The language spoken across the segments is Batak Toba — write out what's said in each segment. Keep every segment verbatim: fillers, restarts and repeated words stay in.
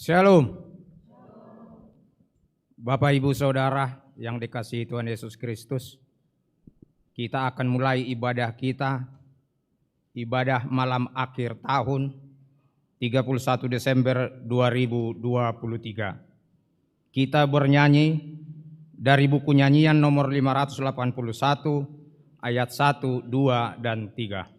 Shalom. Bapak, Ibu, Saudara yang dikasihi Tuhan Yesus Kristus, kita akan mulai ibadah kita, ibadah malam akhir tahun, tiga puluh satu Desember dua ribu dua puluh tiga. Kita bernyanyi dari buku Nyanyian nomor lima ratus delapan puluh satu, ayat satu, dua, dan tiga.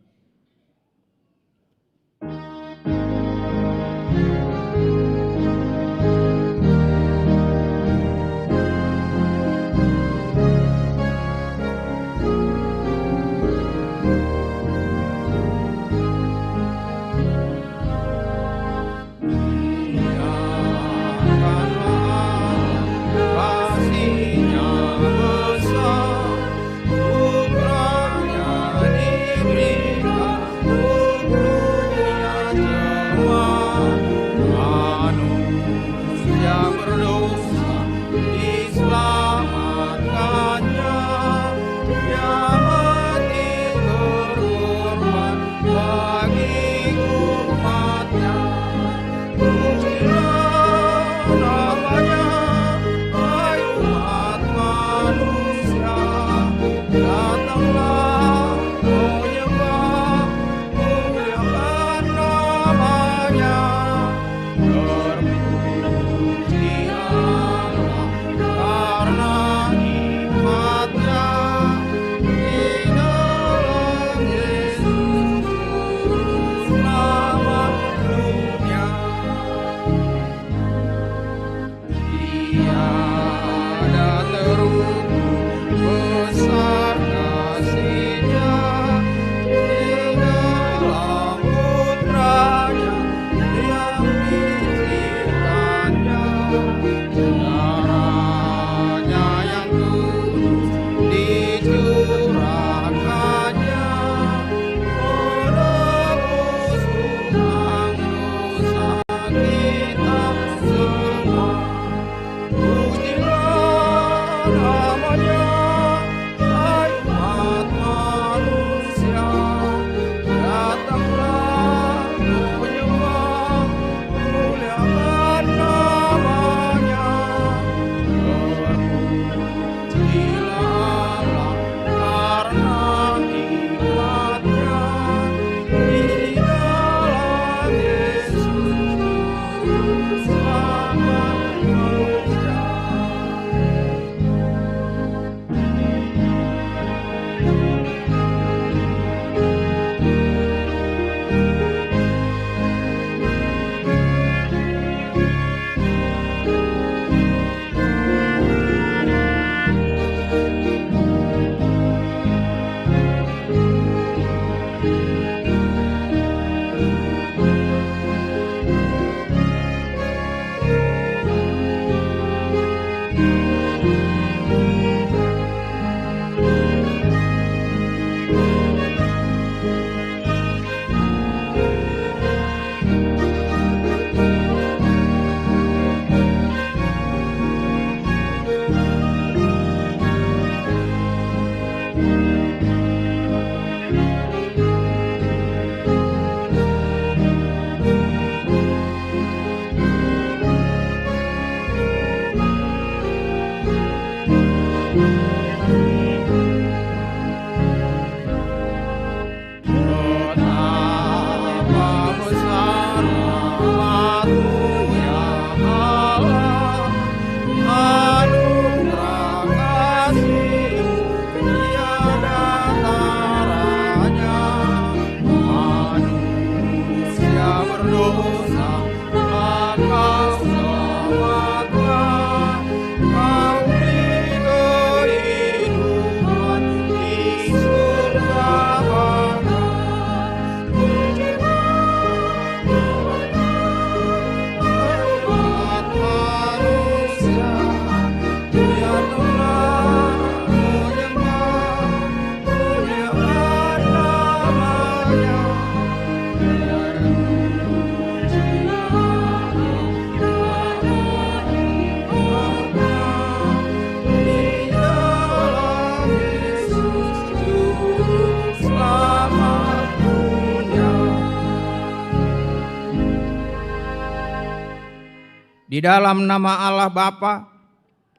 Di dalam nama Allah Bapa,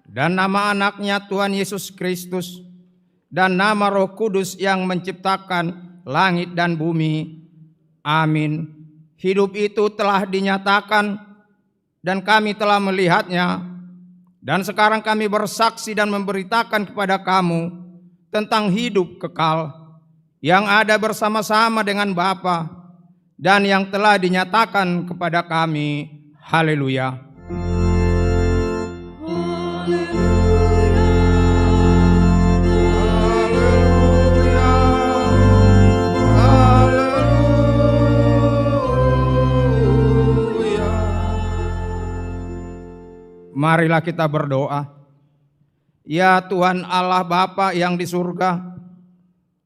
dan nama Anaknya Tuhan Yesus Kristus, dan nama Roh Kudus yang menciptakan langit dan bumi. Amin. Hidup itu telah dinyatakan, dan kami telah melihatnya, dan sekarang kami bersaksi dan memberitakan kepada kamu tentang hidup kekal yang ada bersama-sama dengan Bapa dan yang telah dinyatakan kepada kami. Haleluya. Haleluya. Haleluya. Marilah kita berdoa. Ya Tuhan Allah Bapa yang di surga,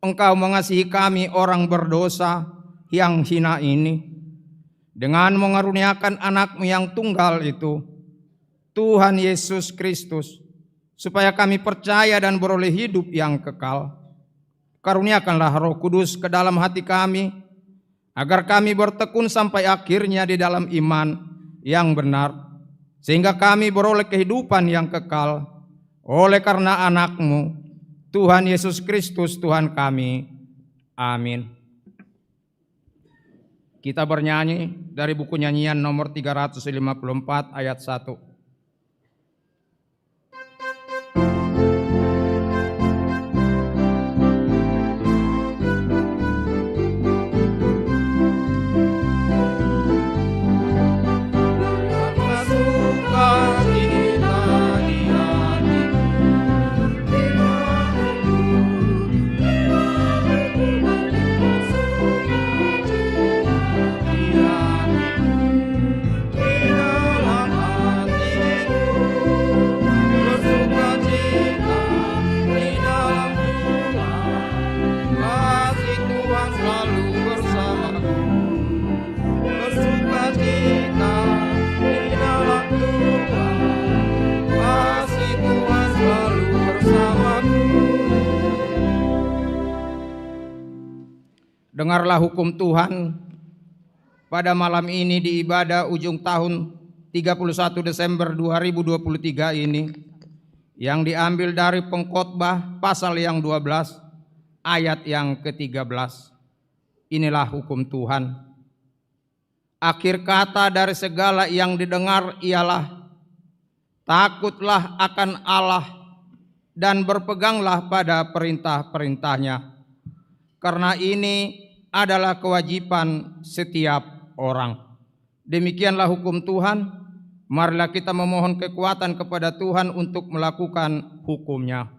Engkau mengasihi kami orang berdosa yang hina ini, dengan mengaruniakan Anak-Mu yang tunggal itu, Tuhan Yesus Kristus, supaya kami percaya dan beroleh hidup yang kekal. Karuniakanlah Roh Kudus ke dalam hati kami, agar kami bertekun sampai akhirnya di dalam iman yang benar, sehingga kami beroleh kehidupan yang kekal. Oleh karena Anak-Mu, Tuhan Yesus Kristus, Tuhan kami. Amin. Kita bernyanyi dari buku Nyanyian nomor tiga ratus lima puluh empat, ayat satu. Bersukacita di dalam Tuhan, kasih Tuhan selalu bersamaku. Bersukacita di dalam Tuhan, kasih Tuhan selalu bersamaku. Dengarlah hukum Tuhan pada malam ini di ibadah ujung tahun tiga puluh satu Desember dua ribu dua puluh tiga ini, yang diambil dari Pengkhotbah pasal yang dua belas, ayat yang ketiga belas. Inilah hukum Tuhan. Akhir kata dari segala yang didengar ialah, "Takutlah akan Allah dan berpeganglah pada perintah-perintahnya, karena ini adalah kewajiban setiap orang." Demikianlah hukum Tuhan. Marilah kita memohon kekuatan kepada Tuhan untuk melakukan hukum-Nya.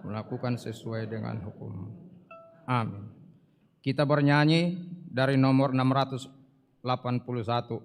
Melakukan sesuai dengan hukum. Amin. Kita bernyanyi dari nomor enam ratus delapan puluh satu.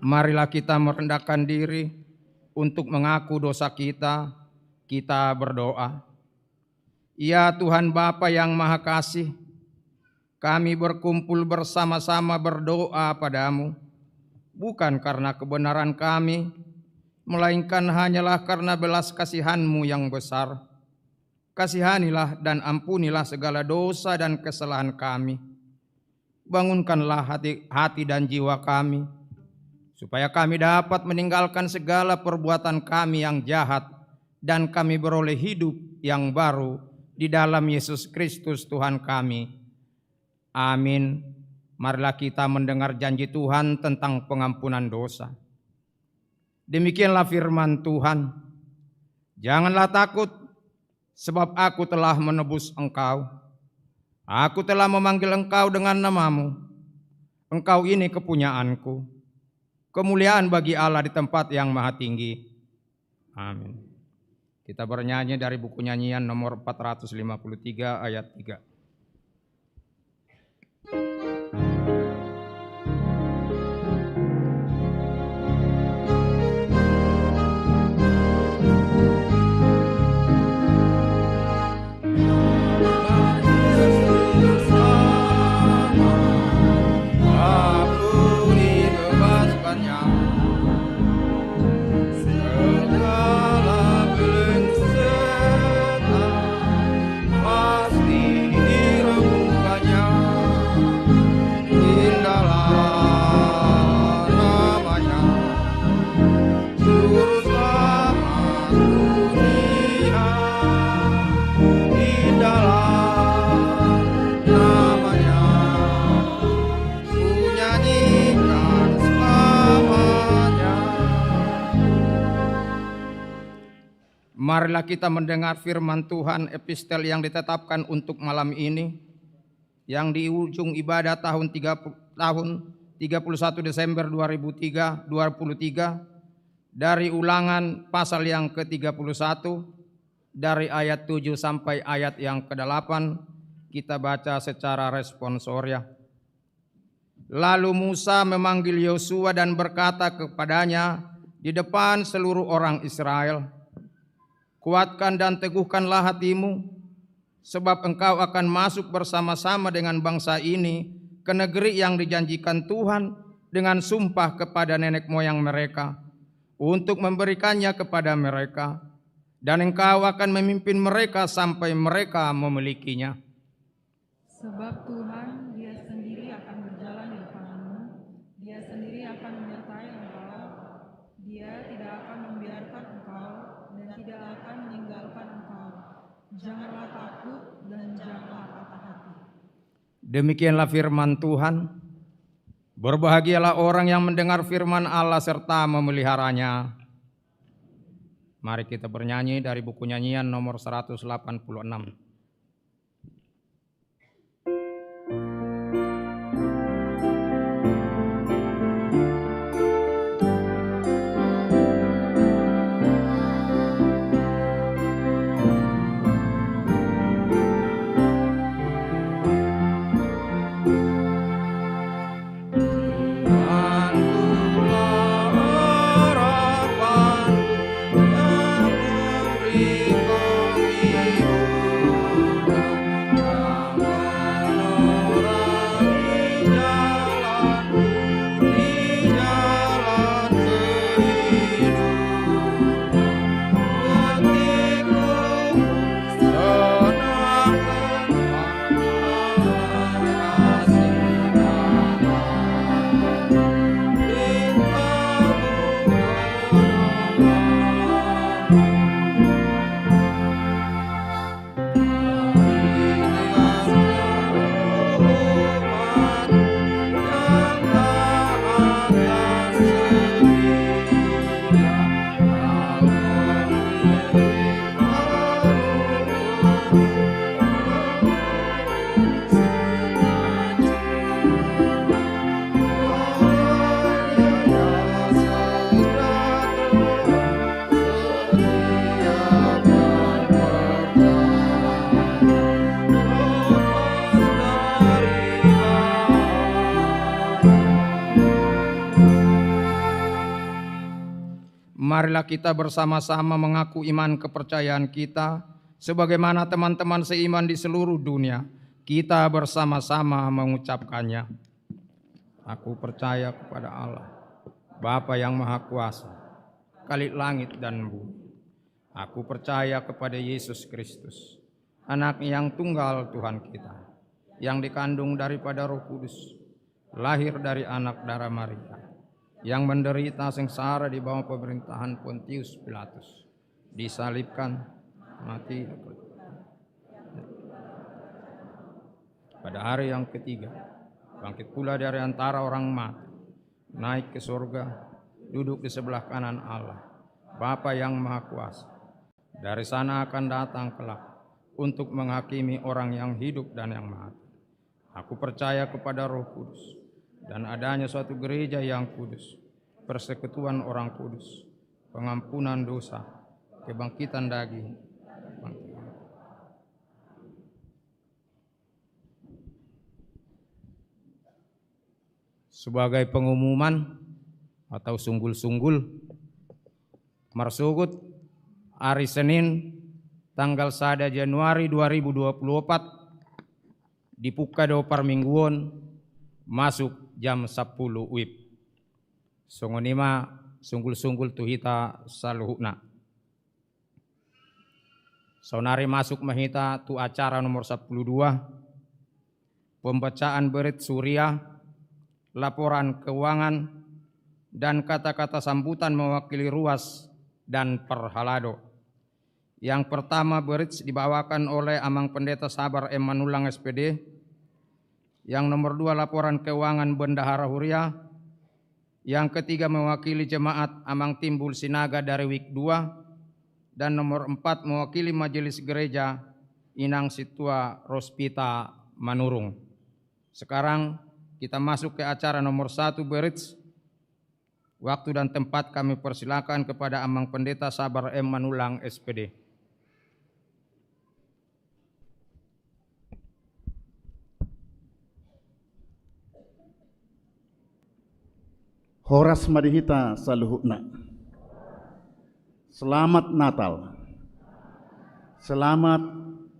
Marilah kita merendahkan diri untuk mengaku dosa kita, kita berdoa. Ya Tuhan Bapa yang Maha Kasih, kami berkumpul bersama-sama berdoa padamu, bukan karena kebenaran kami, melainkan hanyalah karena belas kasihan-Mu yang besar. Kasihanilah dan ampunilah segala dosa dan kesalahan kami. Bangunkanlah hati, hati dan jiwa kami, supaya kami dapat meninggalkan segala perbuatan kami yang jahat dan kami beroleh hidup yang baru di dalam Yesus Kristus Tuhan kami. Amin. Marilah kita mendengar janji Tuhan tentang pengampunan dosa. Demikianlah firman Tuhan. Janganlah takut, sebab Aku telah menebus engkau. Aku telah memanggil engkau dengan namamu. Engkau ini kepunyaan-Ku. Kemuliaan bagi Allah di tempat yang maha tinggi. Amin. Kita bernyanyi dari buku Nyanyian nomor empat ratus lima puluh tiga ayat tiga. Segala belenggu setan pasti diremukanya. Indahlah namanya, Juru Selamat dunia. Indahlah namanya, ku nyanyikan selamanya. Marilah kita mendengar firman Tuhan, epistel yang ditetapkan untuk malam ini, yang di ujung ibadah tahun tiga puluh, tahun tiga puluh satu Desember dua ribu tiga, dua puluh tiga, dari Ulangan pasal yang ketiga puluh satu, dari ayat tujuh sampai ayat yang kedelapan, kita baca secara responsoria. Lalu Musa memanggil Yosua dan berkata kepadanya di depan seluruh orang Israel, "Kuatkan dan teguhkanlah hatimu, sebab engkau akan masuk bersama-sama dengan bangsa ini ke negeri yang dijanjikan Tuhan dengan sumpah kepada nenek moyang mereka, untuk memberikannya kepada mereka, dan engkau akan memimpin mereka sampai mereka memilikinya." Sebab Tuhan, Dia sendiri akan berjalan di depanmu, Dia sendiri akan menyertai engkau, Dia tidak akan membiarkan engkau dan tidak akan meninggalkan engkau. Janganlah takut dan janganlah patah hati. Demikianlah firman Tuhan. Berbahagialah orang yang mendengar firman Allah serta memeliharanya. Mari kita bernyanyi dari buku Nyanyian nomor seratus delapan puluh enam. Marilah kita bersama-sama mengaku iman kepercayaan kita, sebagaimana teman-teman seiman di seluruh dunia. Kita bersama-sama mengucapkannya. Aku percaya kepada Allah, Bapa yang Maha Kuasa, Khalik langit dan bumi. Aku percaya kepada Yesus Kristus, Anak yang tunggal Tuhan kita, yang dikandung daripada Roh Kudus, lahir dari anak darah Maria, yang menderita sengsara di bawah pemerintahan Pontius Pilatus, disalibkan, mati, pada hari yang ketiga, bangkit pula dari antara orang mati, naik ke surga, duduk di sebelah kanan Allah, Bapa yang Maha Kuasa. Dari sana akan datang kelak untuk menghakimi orang yang hidup dan yang mati. Aku percaya kepada Roh Kudus dan adanya suatu gereja yang kudus, persekutuan orang kudus, pengampunan dosa, kebangkitan daging, kebangkitan. Sebagai pengumuman atau sunggul-sunggul, marsogot ari Senin tanggal sada Januari dua ribu dua puluh opat, dibuka do parmingguon masuk jam sampulu WIB. Songon i ma sunggul-sunggul tu hita saluhutna. Saonari masuk ma hita tu acara nomor sampulu dua, pembacaan berits huria, laporan keuangan, dan kata-kata sambutan mewakili ruas dan parhalado. Yang pertama, berits dibawakan oleh Amang Pendeta Sabar M Manullang, S P D. Yang nomor dua, laporan keuangan bendahara huria. Yang ketiga, mewakili jemaat, Amang Timbul Sinaga dari WIB dua. Dan nomor empat, mewakili majelis gereja, Inang Sintua Rospita Manurung. Sekarang kita masuk ke acara nomor satu, berits. Waktu dan tempat kami persilakan kepada Amang Pendeta Sabar M Manullang, S P D. Horas ma di hita saluhutna. Selamat Natal. Selamat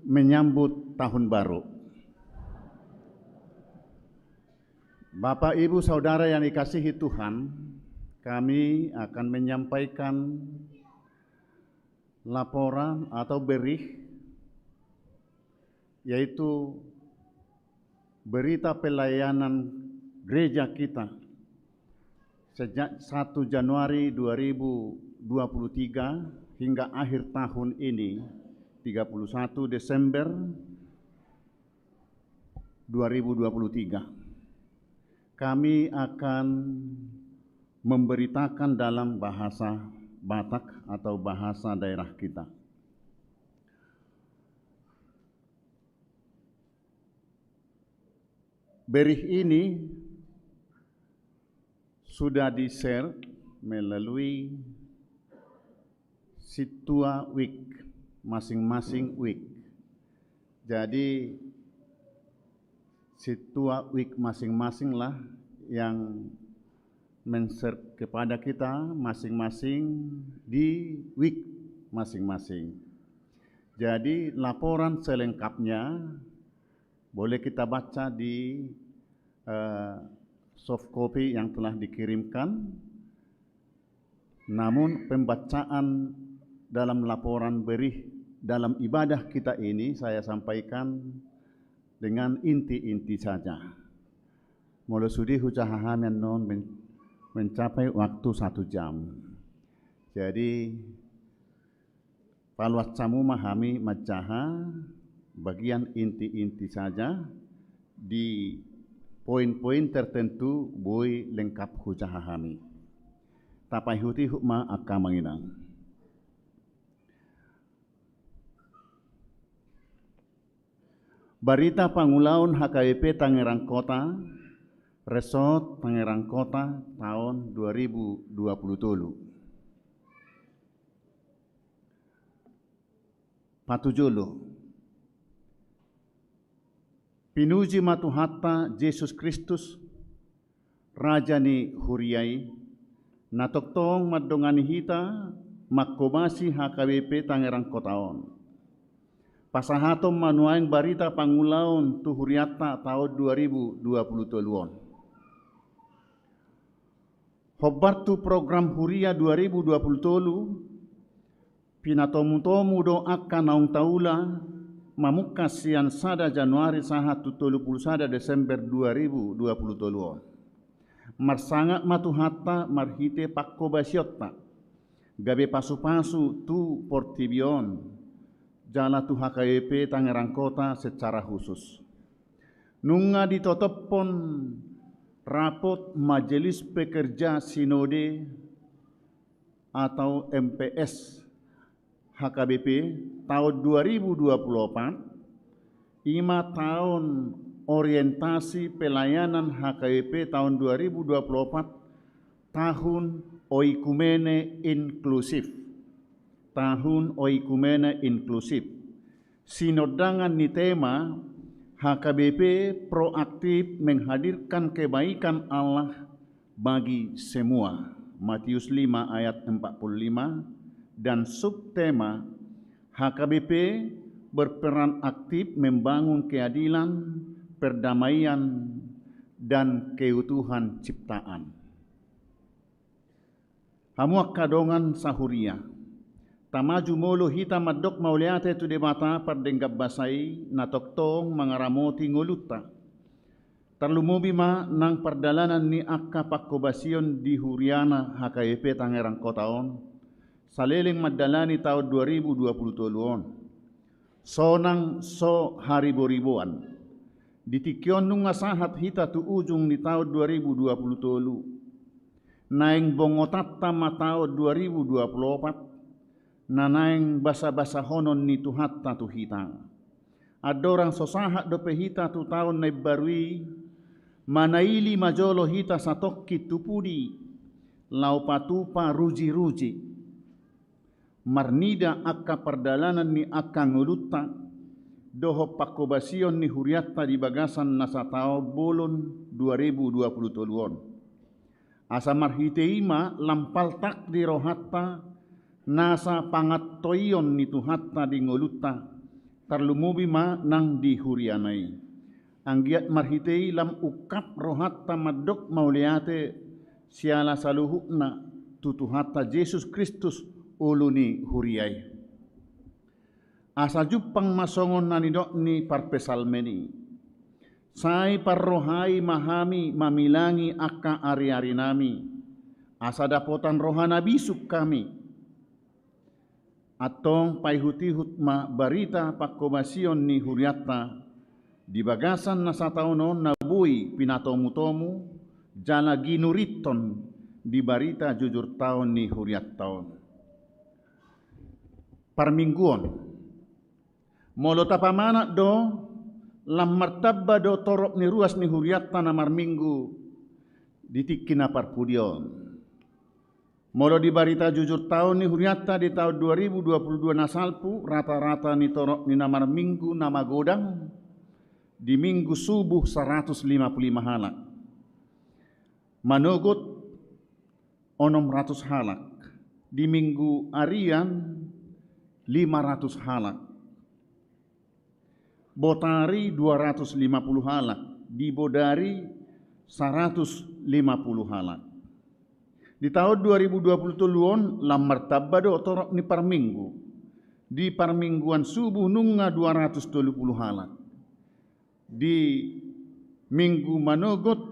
menyambut Tahun Baru. Bapak, Ibu, Saudara yang dikasihi Tuhan, kami akan menyampaikan laporan atau berih, yaitu berita pelayanan gereja kita sejak satu Januari dua ribu dua puluh tiga hingga akhir tahun ini, tiga puluh satu Desember dua ribu dua puluh tiga. Kami akan memberitakan dalam bahasa Batak atau bahasa daerah kita. Berih ini sudah di-share melalui Sintua WIB, masing-masing WIB. Jadi, Sintua WIB masing-masing lah yang men-share kepada kita masing-masing di WIB masing-masing. Jadi, laporan selengkapnya boleh kita baca di, eh, soft copy yang telah dikirimkan. Namun, pembacaan dalam laporan berih dalam ibadah kita ini saya sampaikan dengan inti-inti saja. Molo sude hujaha hami annon men-, mencapai waktu satu jam. Jadi, paluas hamu ma hami manjaha bagian inti-inti saja, di poin-poin tertentu boi lengkap hujaha hami. Tapaihut-ihut ma angka amang inang. Barita pangulaon H K B P Tangerang Kota, Resort Tangerang Kota, taon dua ribu dua puluh tolu. Patujolo. Pinuji ma Tuhanta Jesus Kristus, Raja ni huria i, Na tongtong mandongani hita manghobasi H K B P Tangerang Kota on. Pasahaton ma nuaeng barita pangulaon tu hurianta taon dua ribu dua puluh tolu on. Hombar tu program huria dua ribu dua puluh tolu, pinatomutomu do angka naung taula mamungka sian sada Januari sahat tu tolu puluh sada Desember dua ribu dua puluh tolu on. Marsangap ma Tuhanta marhite panghobasionta, gabe pasupasu tu portibi on, jala tu H K B P Tangerang Kota secara khusus. Nunga ditotophon rapot Majelis Pekerja Sinode atau M P S H K B P taon dua ribu dua puluh opat, ima taon orientasi pelayanan H K B P taon dua ribu dua puluh opat, tahun oikumene inklusif. Tahun oikumene inklusif. Sinondangan ni tema, H K B P proaktif menghadirkan kebaikan Allah bagi semua, Matius lima ayat empat puluh lima, dan subtema, H K B P berperan aktif membangun keadilan, perdamaian, dan keutuhan ciptaan. Hamu angka dongan sahuria, tama jumolo hita mandok mauliate tu Debata pardenggan basa i na tongtong mangaramoti ngolunta. Tarlumobi ma nang pardalanan ni angka panghobasion di huriana H K B P Tangerang Kota on, saleleng mandalani taon dua ribu dua puluh tolu on. Sonang so hariboriboan. Di tingki on nunga sahat hita tu ujung ni taon dua ribu dua puluh tolu. Naeng bongotanta ma taon dua ribu dua puluh opat, na naeng basabasahonon ni Tuhanta tu hita. Andorang so sahat dope hita tu taon na imbaru i, manaili ma jolo hita satongkin tu pudi, laho patupa rujiruji. Marnida angka pardalanan ni angka ngolunta, dohot panghobasion ni hurianta di bagasan na sataon bolon dua ribu dua puluh tolu on. Asa marhite i ma lam paltak di rohanta, nasa pangantoion ni Tuhanta di ngolunta, tarlumobi ma nang di huriana i. Anggiat marhite i lam ungkap rohanta mandok mauliate siala saluhutna tu Tuhanta Jesus Kristus ulu ni huria i. Asa jumpang ma songon na nidok ni parpsalmen i. Sai parrohai ma hami mamilangi angka ariarinami, asa dapotan roha na bisuk hami. Antong paihutihut ma barita panghobasion ni hurianta di bagasan na sataon on na boi pinatomutomu jala ginurithon di barita jujurtaon ni hurianta on. Parmingguon. Molo tapamanat do, lam martamba do torop ni ruas ni hurianta na marminggu di tingki na parpudi on. Molo di barita jujurtaon ni hurianta di taon dua ribu dua puluh dua na salpu, ratarata ni torop ni na marminggu na magodang di minggu subuh saratus lima pulu lima halak. Manogot onom ratus halak. Di minggu arian lima ratus halak. Botari dua ratus lima pulu halak, di bodari saratus lima pulu halak. Di taon dua ribu dua puluh tolu on lam martamba do torop ni parminggu. Di parmingguan subuh nunga dua ratus tolu pulu halak. Di minggu manogot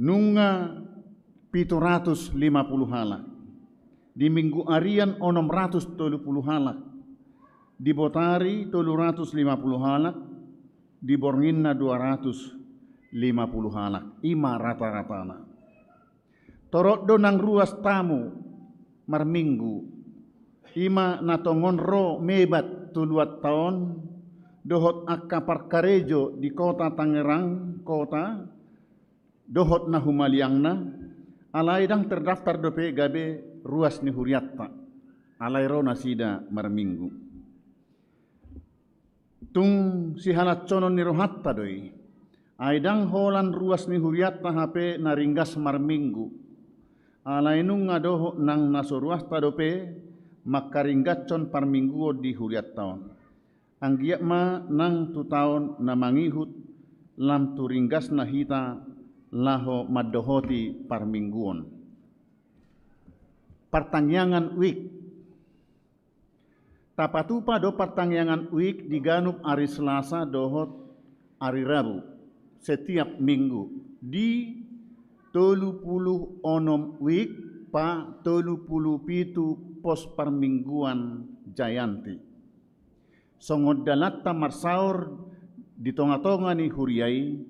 nunga pitu ratus lima pulu halak. Di minggu arian onom ratus tolu pulu halak. Di botari tolu ratus lima pulu halak. Di bornginna dua ratus lima pulu halak. Ima rataratana. Torop do nang ruas tamu marminggu. Ima na tongon ro mebat tu luatta on dohot angka parkarejo di kota Tangerang kota dohot na humaliangna, alai ndang terdaftar dope gabe ruas ni hurianta, alai ro nasida marminggu. Tung sihalansonon ni rohanta do i. Ai ndang holan ruas ni hurianta hape na ringgas marminggu. Alai nunga dohot nang na so ruasta dope mangkaringgashon parmingguon di hurianta on. Anggiat ma nang tu taon na mangihut lam tu ringgasna hita laho mandohoti parmingguon. Partangiangan wijk. Tapatupa do partangiangan wijk di ganup ari Selasa dohot ari Rabu setiap minggu di tolu pulu onom wijk pa tolu pulu pitu pos parmingguan Jayanti. Songon dalanta marsaor di tongatonga ni huria i,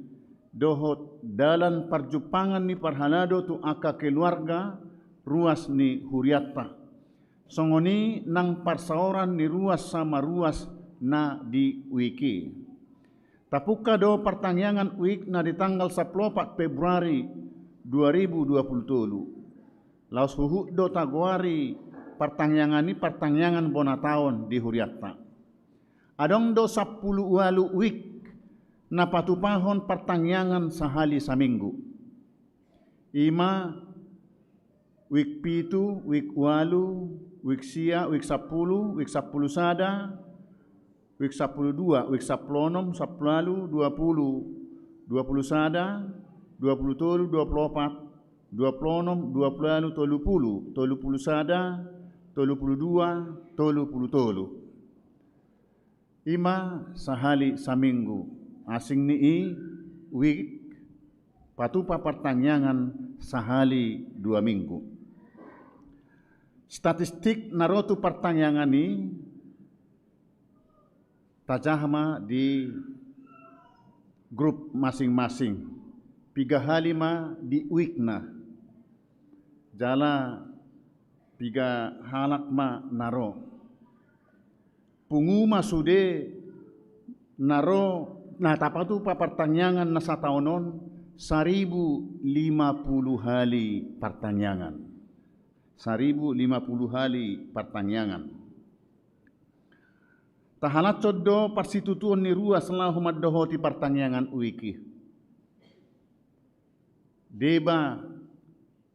dohot dalan parjumpangan ni parhalado tu angka keluarga ruas ni hurianta. Songon i nang parsaoran ni ruas sama ruas na di wijk i. Tapungka do partangiangan wijk na di tanggal sampulu opat Februari dua ribu dua pulu tolu. Laos huhut do tagoari partangiangan i partangiangan bona taon di hurianta. Adong do sampulu ualu wijk na patupahon partangiangan sahali saminggu. Ima wijk pitu, wijk ualu, wijk sia, wijk sampulu, wijk sampulu sada, wijk sampulu dua, wijk sampulu onom, sampulu ualu, dua pulu, dua pulu sada, dua pulu tolu, dua pulu opat, dua pulu onom, dua pulu ualu, tolu pulu, tolu pulu sada, tolu pulu dua, tolu pulu tolu. Ima sahali saminggu. Asing ni i wijk patupa partangiangan sahali dua minggu. Statistik na ro tu partangiangan i tajaha ma di grup masing-masing. Piga hali ma di wijk na. Jala piga halak ma na ro. Pungu ma sude na ro na tapatupa partangiangan na sataon on saribu lima pulu hali partangiangan. Saribu lima pulu hali partangiangan. Tahalashon do parsitutuon ni ruas laho mandohoti partangiangan wijk i. Deba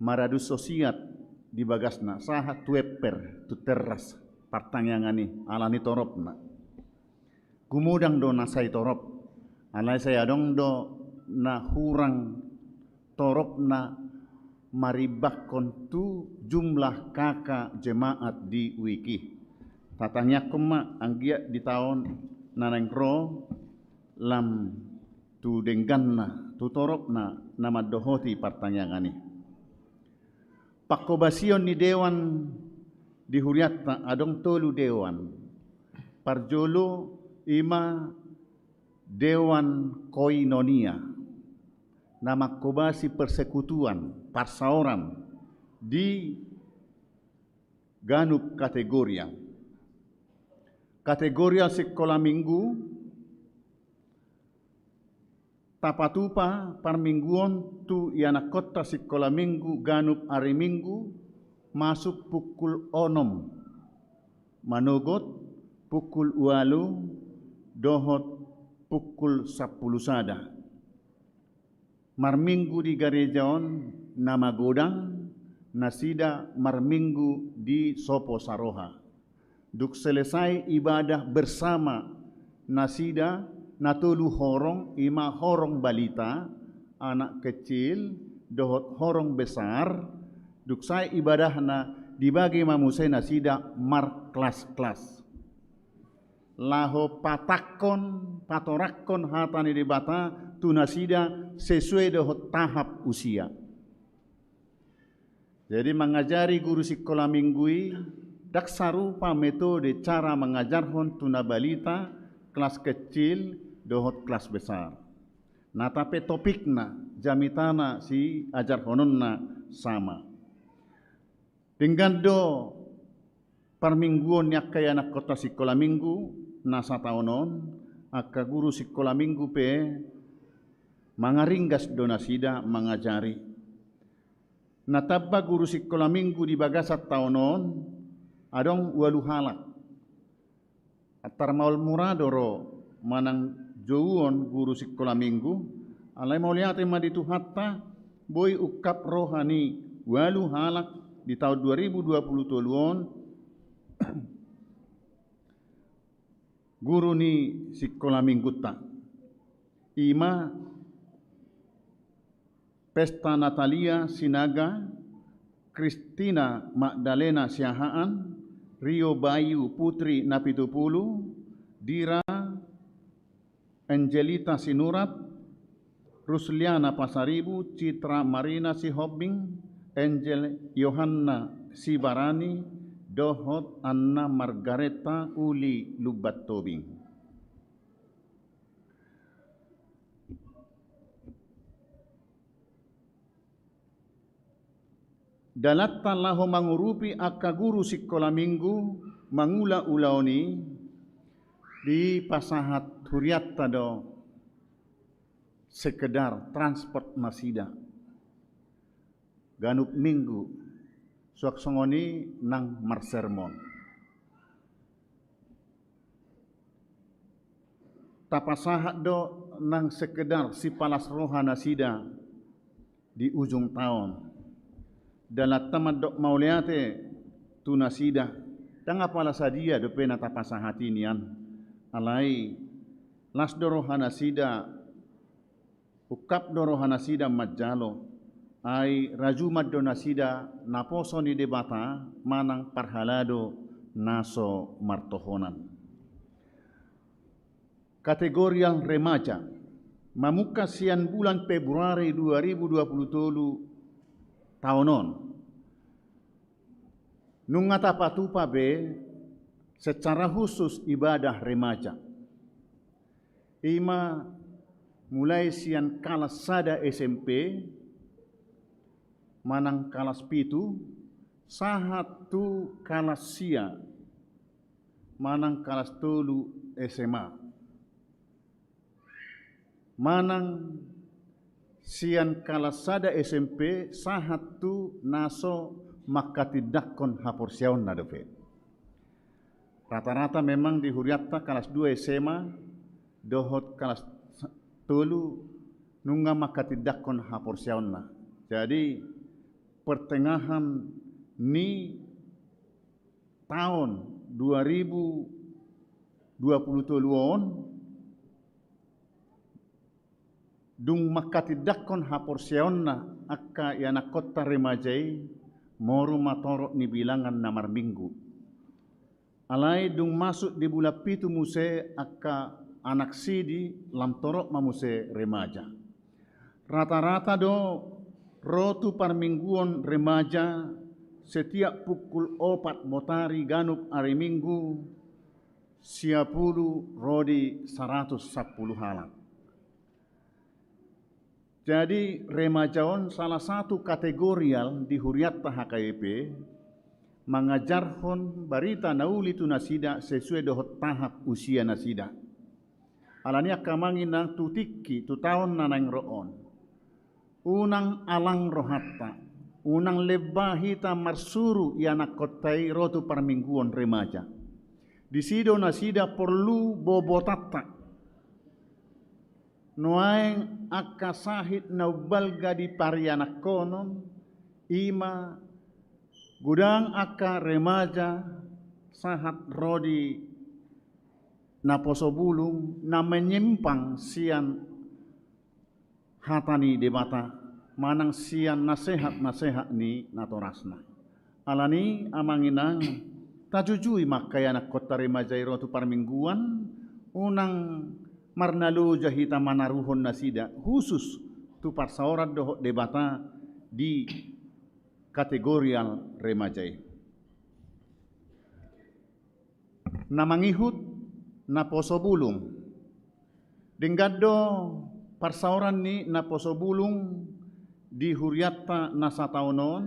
maradus so siat di bagasna, sahat tu emper, tu teras partangiangan i, ala ni toropna. Gumodang do na sai torop, alai sai adong do na hurang toropna marimbangkon tu jumlah K K jemaat di wijk i. Tatangiangkon ma anggiat di taon na naeng ro lam tu dengganna, tu toropna na mandohoti partangiangan i. Pangkobasion ni dewan di hurianta adong tolu dewan. Parjolo ima dewan koinonia na mangkobasi persekutuan, parsaoran di ganup kategoria. Kategoria sikola minggu, tapatupa parmingguon tu ianakkonta sikola minggu ganup ari Minggu masuk pukul onom manogot pukul ualu dohot pukul sampulu sada. Marminggu di gareja on na magodang nasida marminggu di sopo saroha. Dung selesai ibadah bersama nasida na tolu horong, ima horong balita, anak kecil, dohot horong besar, dung sae ibadahna dibagi ma muse nasida markelas-kelas. Laho patangkon, patoranghon hata ni Debata tu nasida sesuai dohot tahap usia. Jadi mangajari guru sikola minggu i ndang sarupa metode cara mangajarhon tu na balita, kelas kecil, dohot kelas besar. Nata pe topikna, jamitana siajarhononna sama. Denggan do parmingguon ni angka ianakkonta sikola minggu na sataon on, angka guru sikola minggu pe mangaringgas do nasida mangajari. Na tamba guru sikola minggu di bagasan taon on adong ualu halak. Antar maol mura do ro manang jouon guru sikola minggu, alai mauliate ma di Tuhanta, boi ungkap roha ni ualu halak di taon dua ribu dua puluh tolu on guru ni sikola minggunta. I ma Pesta Natalia Sinaga, Kristina Magdalena Siahaan, Rio Bayu Putri Napitupulu, Dira Angelita Sinurat, Rusliana Pasaribu, Citra Marina Sihombing, Angel Yohanna Sibarani, dohot Anna Margareta Uli Lumban Tobing. Dalanta laho mangurupi angka guru sikola minggu mangula ulaon i, dipasahat hurianta do sekedar transport nasida ganup minggu, suang songon i nang marsermon. Tapasahat do nang sekedar sipalas roha nasida di ujung taon. Dalanta mandok mauliate tu nasida, ndang apala sadia dope na tapasahat i nian. Alai las do roha nasida, ungkap do roha nasida manjalo, ai rajuman do nasida naposo ni Debata manang parhalado na so martohonan. Kategorial remaja, mamungka sian bulan Februari dua ribu dua puluh tolu taon on, nunga tapatupa be secara khusus ibadah remaja. I ma mulai sian kalas sada S M P manang kalas pitu, sahat tu kalas sia manang kalas tolu S M A. Manang sian kalas sada S M P sahat tu na so manghatindanghon haporseaonna dope. Rata-rata memang di hurianta kalas dua S M A dohot kalas tolu nunga manghatindanghon haporseaonna. Jadi, pertengahan ni taon dua ribu dua puluh tolu on, dung manghatindanghon haporseaonna angka ianakkonta remaja i, moru ma torop ni bilangan na marminggu. Alai dung masuk di bulan pitu muse angka anak sidi, lam torop ma muse remaja. Rata-rata do ro tu parmingguon remaja setiap pukul opat botari ganup ari Minggu, sia pulu ro di saratus sampulu halak. Jadi, remaja on salah satu kategorial di hurianta H K B P, mangajarhon barita na uli tu nasida sesuai dohot tahap usia nasida. Alani i angka amang inang, tu tingki, tu taon na naeng ro on, unang alang rohanta, unang lemba hita marsuru ianakkonta i ro tu parmingguon remaja. Disi do nasida porlu bobotanta. Nuaeng angka sahit na umbalga di parianakkonon, i ma godang angka remaja sahat ro di naposo bulung na menyimpang sian hata ni Debata manang sian nasehat-nasehat ni natorasna. Alani i amang inang, tajujui ma angka ianakkonta remaja i ro tu parmingguan, unang marnaloja hita manaruhon nasida khusus tu parsaoran dohot Debata di kategorial remaja i. Na mangihut, naposo bulung. Denggan do parsaoran ni naposo bulung di hurianta na sataon on,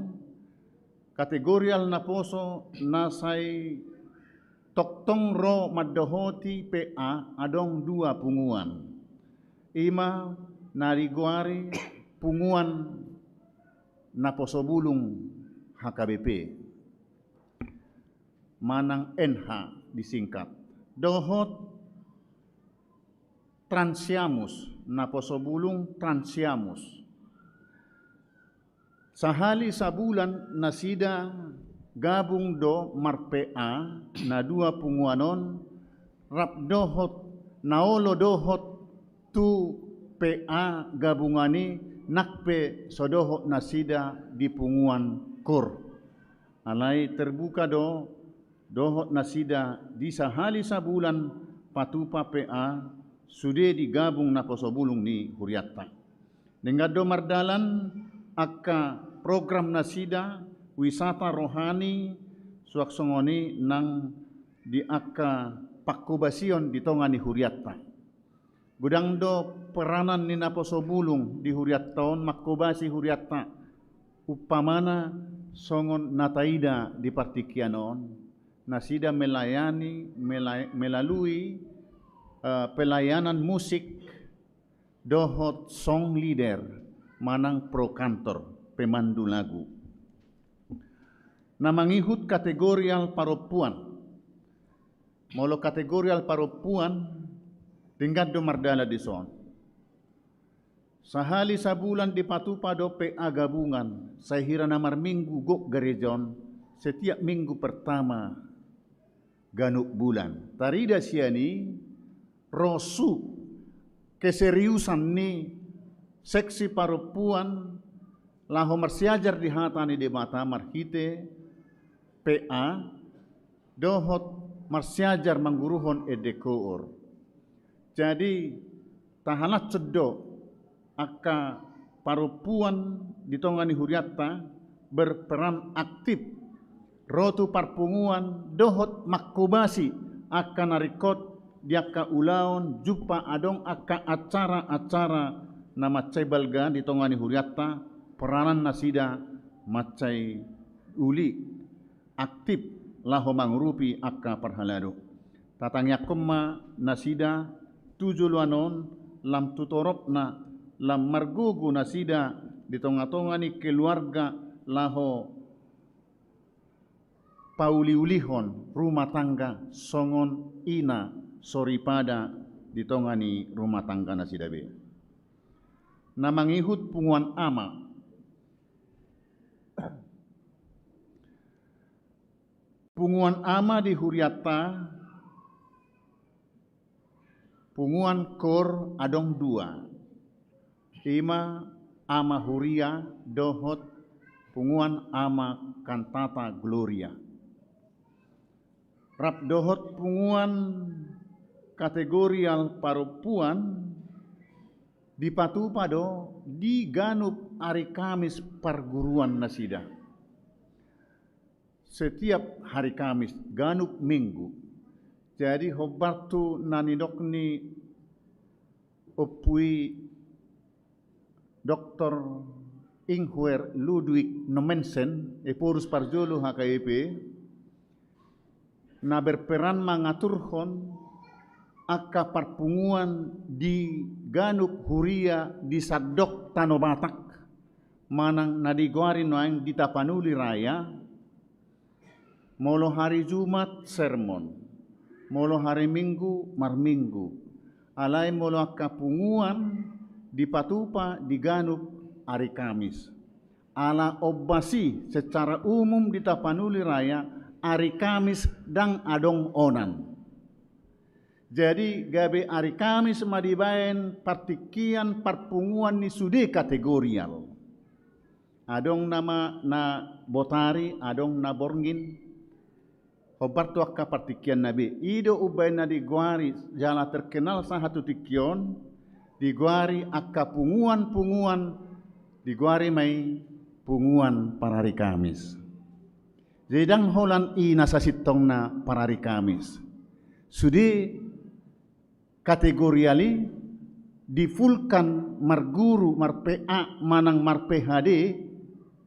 kategorial naposo na sai tongtong ro mandohoti P A adong dua punguan. I ma na digoari punguan naposo bulung H K B P manang N H disingkat, dohot transiamus, naposo bulung transiamus. Sahali sabulan nasida gabung do mar-P A na dua punguan on, rap dohot na olo dohot tu P A gabungan i, nang pe so dohot nasida di punguan kor. Alai terbuka do dohot nasida di sahali sabulan patupa P A sude di gabung naposo bulung ni hurianta. Denggan do mardalan angka program nasida, wisata rohani, suang songon i nang di angka pangkobasion di tonga ni hurianta. Godang do peranan ni naposo bulung di hurianta on mangkobasi hurianta, umpamana songon na taida di partingkian on, nasida melayani, melay-, melalui, eh, pelayanan musik dohot song leader manang pro kantor, pemandu lagu. Na mangihut kategorial parompuan. Molo kategorial parompuan, denggan do mardalan dison. Sahali sabulan dipatupa do P A gabungan, sai hira na marminggu gok gareja on, setiap minggu pertama ganup bulan. Tarida sian i, ro su keseriusan ni seksi parompuan laho marsiajar di hata ni Debata marhite P A, dohot marsiajar mangguruhon ende koor. Jadi, tahalashon do angka parompuan di tonga ni hurianta berperan aktif ro tu parpunguan dohot mangkobasi angka na ringkot di angka ulaon, jumpa adong angka acara-acara na mansai balga di tonga ni hurianta, peranan nasida mansai uli, aktif laho mangurupi angka parhalado. Tatangiangkon ma nasida tu joloan on, lam tu toropna, lam margogo nasida di tonga-tonga ni keluarga laho pauli-ulihon rumah tangga songon ina soripada di tonga ni rumah tangga nasida be. Na mangihut punguan ama. Punguan ama di hurianta, punguan kor adong dua. Ima ama huria dohot punguan ama kantata Gloria. Rap dohot punguan kategorial parompuan dipatupa do di ganup ari Kamis parguruan nasida. Setiap hari Kamis, ganup minggu. Jadi, hombar tu na nidok ni ompu i Doktor Inghuer Ludwig Nommensen, Ephorus parjolo H K I P, na berperan mangaturhon angka parpunguan di ganup huria di sandok Tano Batak, manang na digoari nuaeng di Tapanuli Raya, molo hari Jumat sermon, molo hari Minggu marminggu, alai molo angka punguan dipatupa di ganup ari Kamis. Ala ombas i secara umum di Tapanuli Raya ari Kamis ndang adong onan. Jadi, gabe ari Kamis ma dibaen partingkian parpunguan ni sude kategorial. Adong nama na botari, adong na borngin, hombar tu angka partingkianna be. I do umbaen na digoari jala terkenal sahat tu tingki on, digoari angka punguan-punguan, digoari ma i punguan parari Kamis. Jadi ndang holan i na sasintongna parari Kamis. Sude kategorial i difulkan marguru, mar-P A manang mar-P H D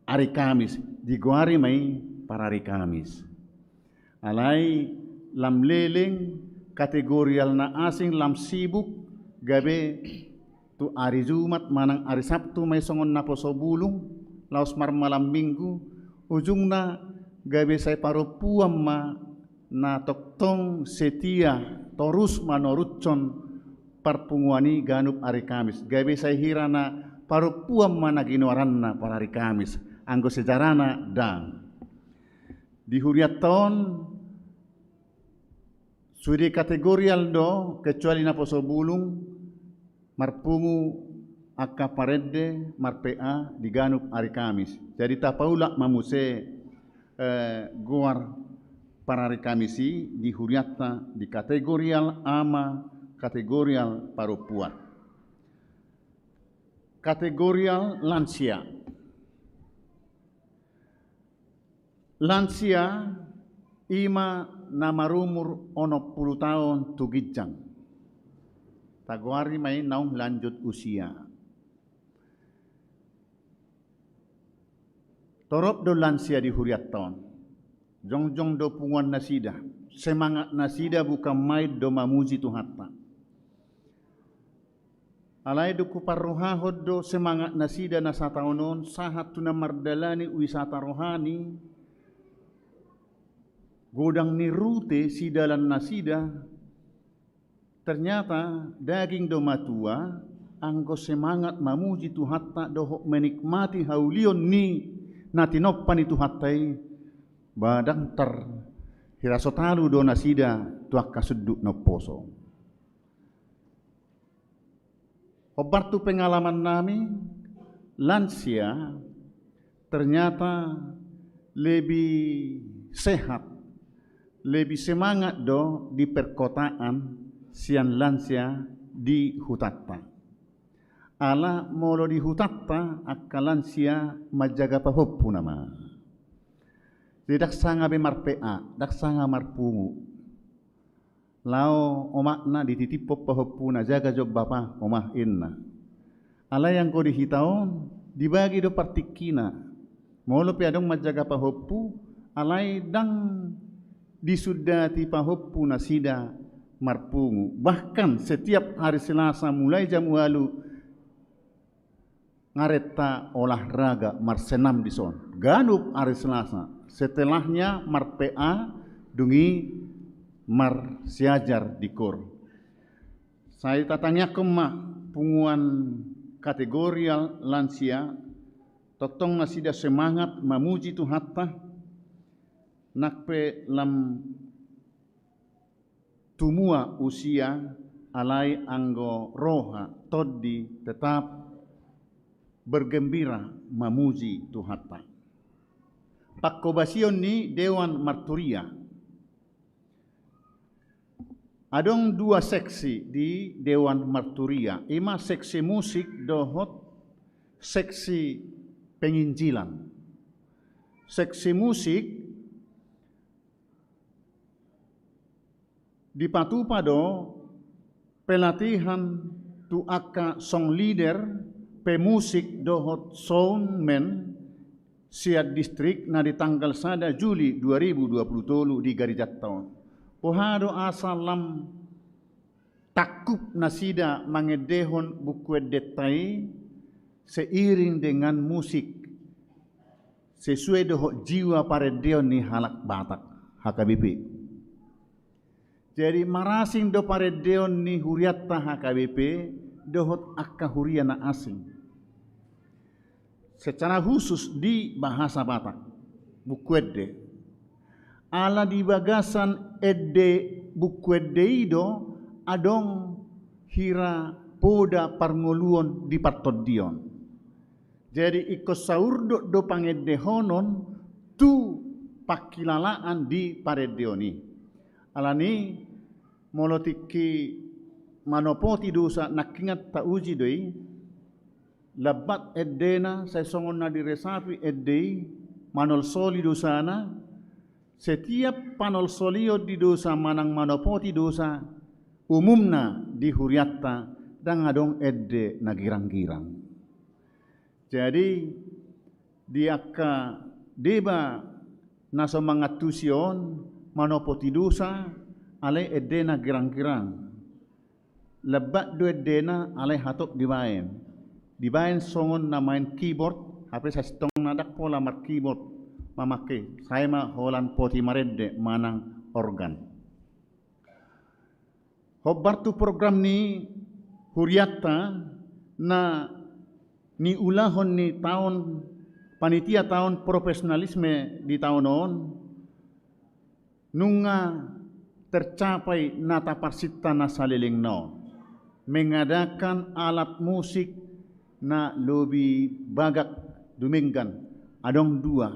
ari Kamis, digoari ma i parari Kamis. Alai lam leleng kategorial na asing lam sibuk gabe tu ari Jumat manang ari Sabtu ma i songon naposo bulung, laos marmalam Minggu, ujungna gabe sai parompuan ma na tongtong setia torus manorushon parpunguan i ganup ari Kamis. Gabe sai hira na parompuan ma na ginoaranna parari Kamis. Anggo sejarana ndang. Di hurianta on sude kategorial do, kecuali naposo bulung, marpungu angka parende mar-P A di ganup ari Kamis. Jadi tapaulak ma muse, eh, goar parari Kamis i di hurianta di kategorial ama, kategorial parompuan. Kategorial lansia. Lansia i ma na marumur onom pulu taon tu ginjang. Tagoari ma i naung lanjut usia. Torop do lansia di hurianta on. Jongjong do punguan nasida. Semangat nasida bukan main do mamuji Tuhanta. Alai dung huparrohahon do semangat nasida na sataon on sahat tu na mardalani wisata rohani, godang ni rute sidalan nasida, ternyata daging do matua, anggo semangat mamuji Tuhanta dohot menikmati haulion ni na tinompa ni Tuhanta i, ba ndang tar-, hira so talu do nasida tu angka sundut na umposo. Hombar tu pengalaman nami, lansia ternyata lebih sehat, lebih semangat do di perkotaan sian lansia di hutanta. Ala molo di hutanta angka lansia manjaga pahompu nama. Jadi ndang sanga be mar-P A, ndang sanga marpungu. Laho omakna dititiphon pahompuna, jaga jo bapa, oma, inna. Alai anggo di hita on, dibagi do partingkina. Molo pe adong manjaga pahompu, alai ndang disundati pahompu nasida marpungu. Bahkan setiap hari Selasa mulai jam ualu ngaretta olahraga marsenam dison. Ganup ari Selasa, setelahnya mar-P A, dung i marsiajar di kor. Sai tatangiangkon ma punguan kategorial lansia, tongtong nasida semangat mamuji Tuhanta, nang pe lam tumua usia, alai anggo roha, tondi, tetap bergembira mamuji Tuhanta. Pangkobasion ni Dewan Marturia. Adong dua seksi di Dewan Marturia, i ma seksi musik dohot seksi penginjilan. Seksi musik dipatupa do pelatihan tu angka song leader, pemusik dohot soundman sian distrik na di tanggal sada Juli dua ribu dua puluh tolu di garejanta on. Boha do asa lam tangkup nasida mangendehon buku endenta i seiring dengan musik, sesuai dohot jiwa parendeon ni halak Batak, H K B P. Jadi marasing do parendeon ni hurianta H K B P dohot angka huria na asing. Secara khusus di bahasa Batak, buku ende. Ala di bagasan ende, buku ende i do adong hira poda parngoluon di partondion. Jadi ingkon saurdot do pangendehonon tu pangkilalaan di parendeon i. Alani molo tingki manopoti dosa, nangkingan tauji do i, lambat endena, sai songon na diresapi ende i, manolsoli dosana. Setiap panolsolion di dosa manang manopoti dosa, umumna di hurianta ndang adong ende na girang-girang. Jadi di angka deba na so mangantusi on, manopoti dosa, alai endena girang-girang. Lambat do endena, alai hatop dibaen. Dibaen songon na main keyboard, hape sasintongna ndang pola mar-keyboard mamangke, sai ma holan poti marende manang organ. Hombar tu program ni hurianta na niulahon ni taon Panitia taon profesionalisme di taon on, nunga tercapai na taparsinta na saleleng na on, mengadakan alat musik na lobi bagak dumenggan, adong dua.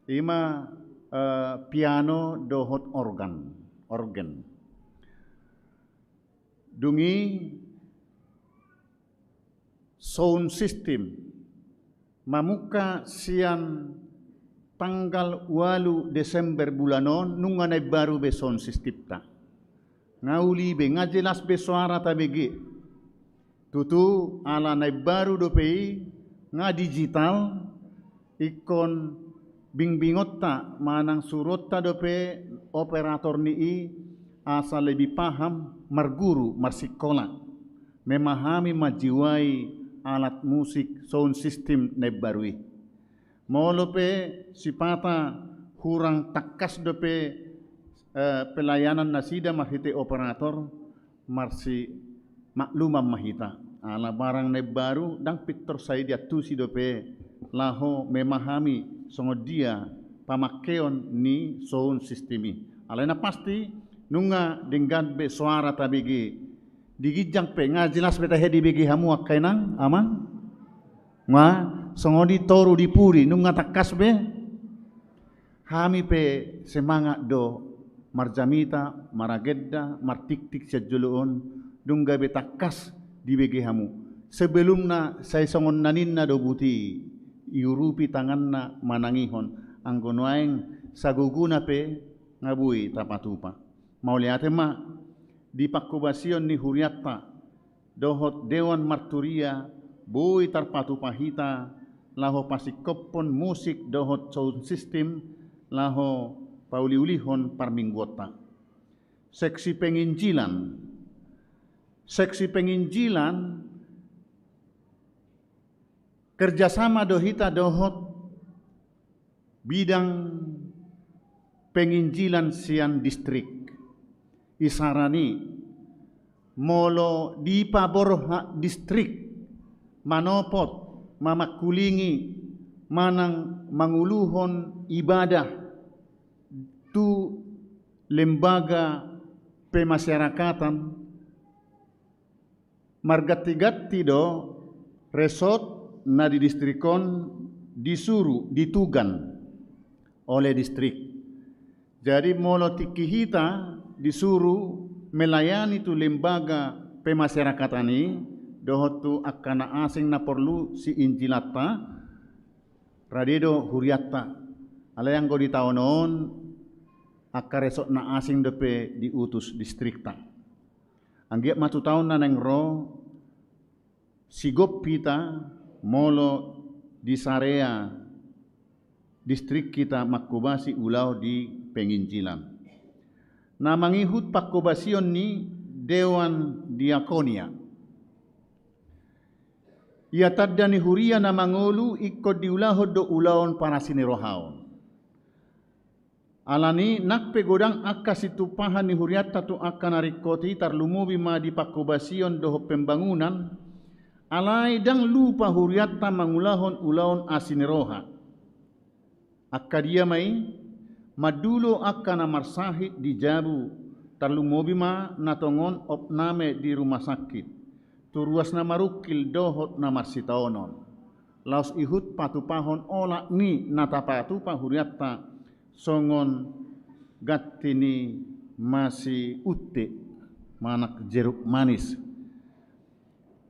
Ima, eh, piano dohot organ, organ. Dung i sound system mamungka sian tanggal ualu Desember bulan on, nunga na imbaru be sound systemta. Nga uli be, nga jelas be soara tabege. Tutu ala na imbaru dope i, nga digital, ingkon bingbingonta manang suruonta dope operator ni i asa lebih paham marguru, marsikola, memahami, manjiwai alat musik sound system na imbaru i. Molo pe sipata hurang tangkas dope, eh, pelayanan nasida marhite operator, marsimakluman ma hita. Ala barang na imbaru ndang pintor sai diantusi dope laho memahami songon dia pamakkeon ni sound system i. Alai na pasti nunga denggan be soara tabege. Di ginjang pe nga jelas be tahe dibege hamu angka inang, amang? Nga songon i toru di pudi, nunga tangkas be? Hami pe semangat do marjamita, maragenda, martiktik sian jolo on, dung gabe tangkas dibege hamu. Sebelumna sai songon na ninna do buti, iurupi tanganna manangihon, anggo nuaeng sagogona pe nga boi tapatupa. Mauliate ma, di pangkobasion ni hurianta dohot dewan marturia boi tarpatupa hita laho pasingkophon musik dohot sound system laho pauliulihon parmingguonta. Seksi penginjilan. Seksi penginjilan kerjasama do hita dohot bidang penginjilan sian distrik. Isarana i, molo dipaborhat distrik manopot, mamangkulingi manang manguluhon ibadah tu lembaga pemasyarakatan, marganti-ganti do resort na di distrik on disuru, ditugan oleh distrik. Jadi molo tingki hita disuru melayani tu lembaga pemasyarakatan i dohot tu angka na asing na porlu siinjilanta, rade do hurianta. Alai anggo di taon on angka resort na asing dope diutus distrikta. Anggiat ma tu taon na naeng ro, sigop hita molo di sarea distrik hita mangkobasi ulaon di penginjilan. Na mangihut pangkobasion ni dewan diakonia. Ia tanda ni huria na mangolu ingkon diulahon do ulaon parasirohaon. Alani nang pe godang angka situmpahan ni hurianta tu angka na ringkot i, tarlumobi ma di pangkobasion dohot pembangunan, alai ndang lupa hurianta mangulahon ulaon asi ni roha. Angka dia ma i? Mandulo angka na marsahit di jabu, tarlumobi ma na tongon opname di rumah sakit, tu ruas na marungkil dohot na marsitaonon. Laos ihut patupahon olat ni na tapatupa hurianta songon ganti ni masi unte manang jeruk manis.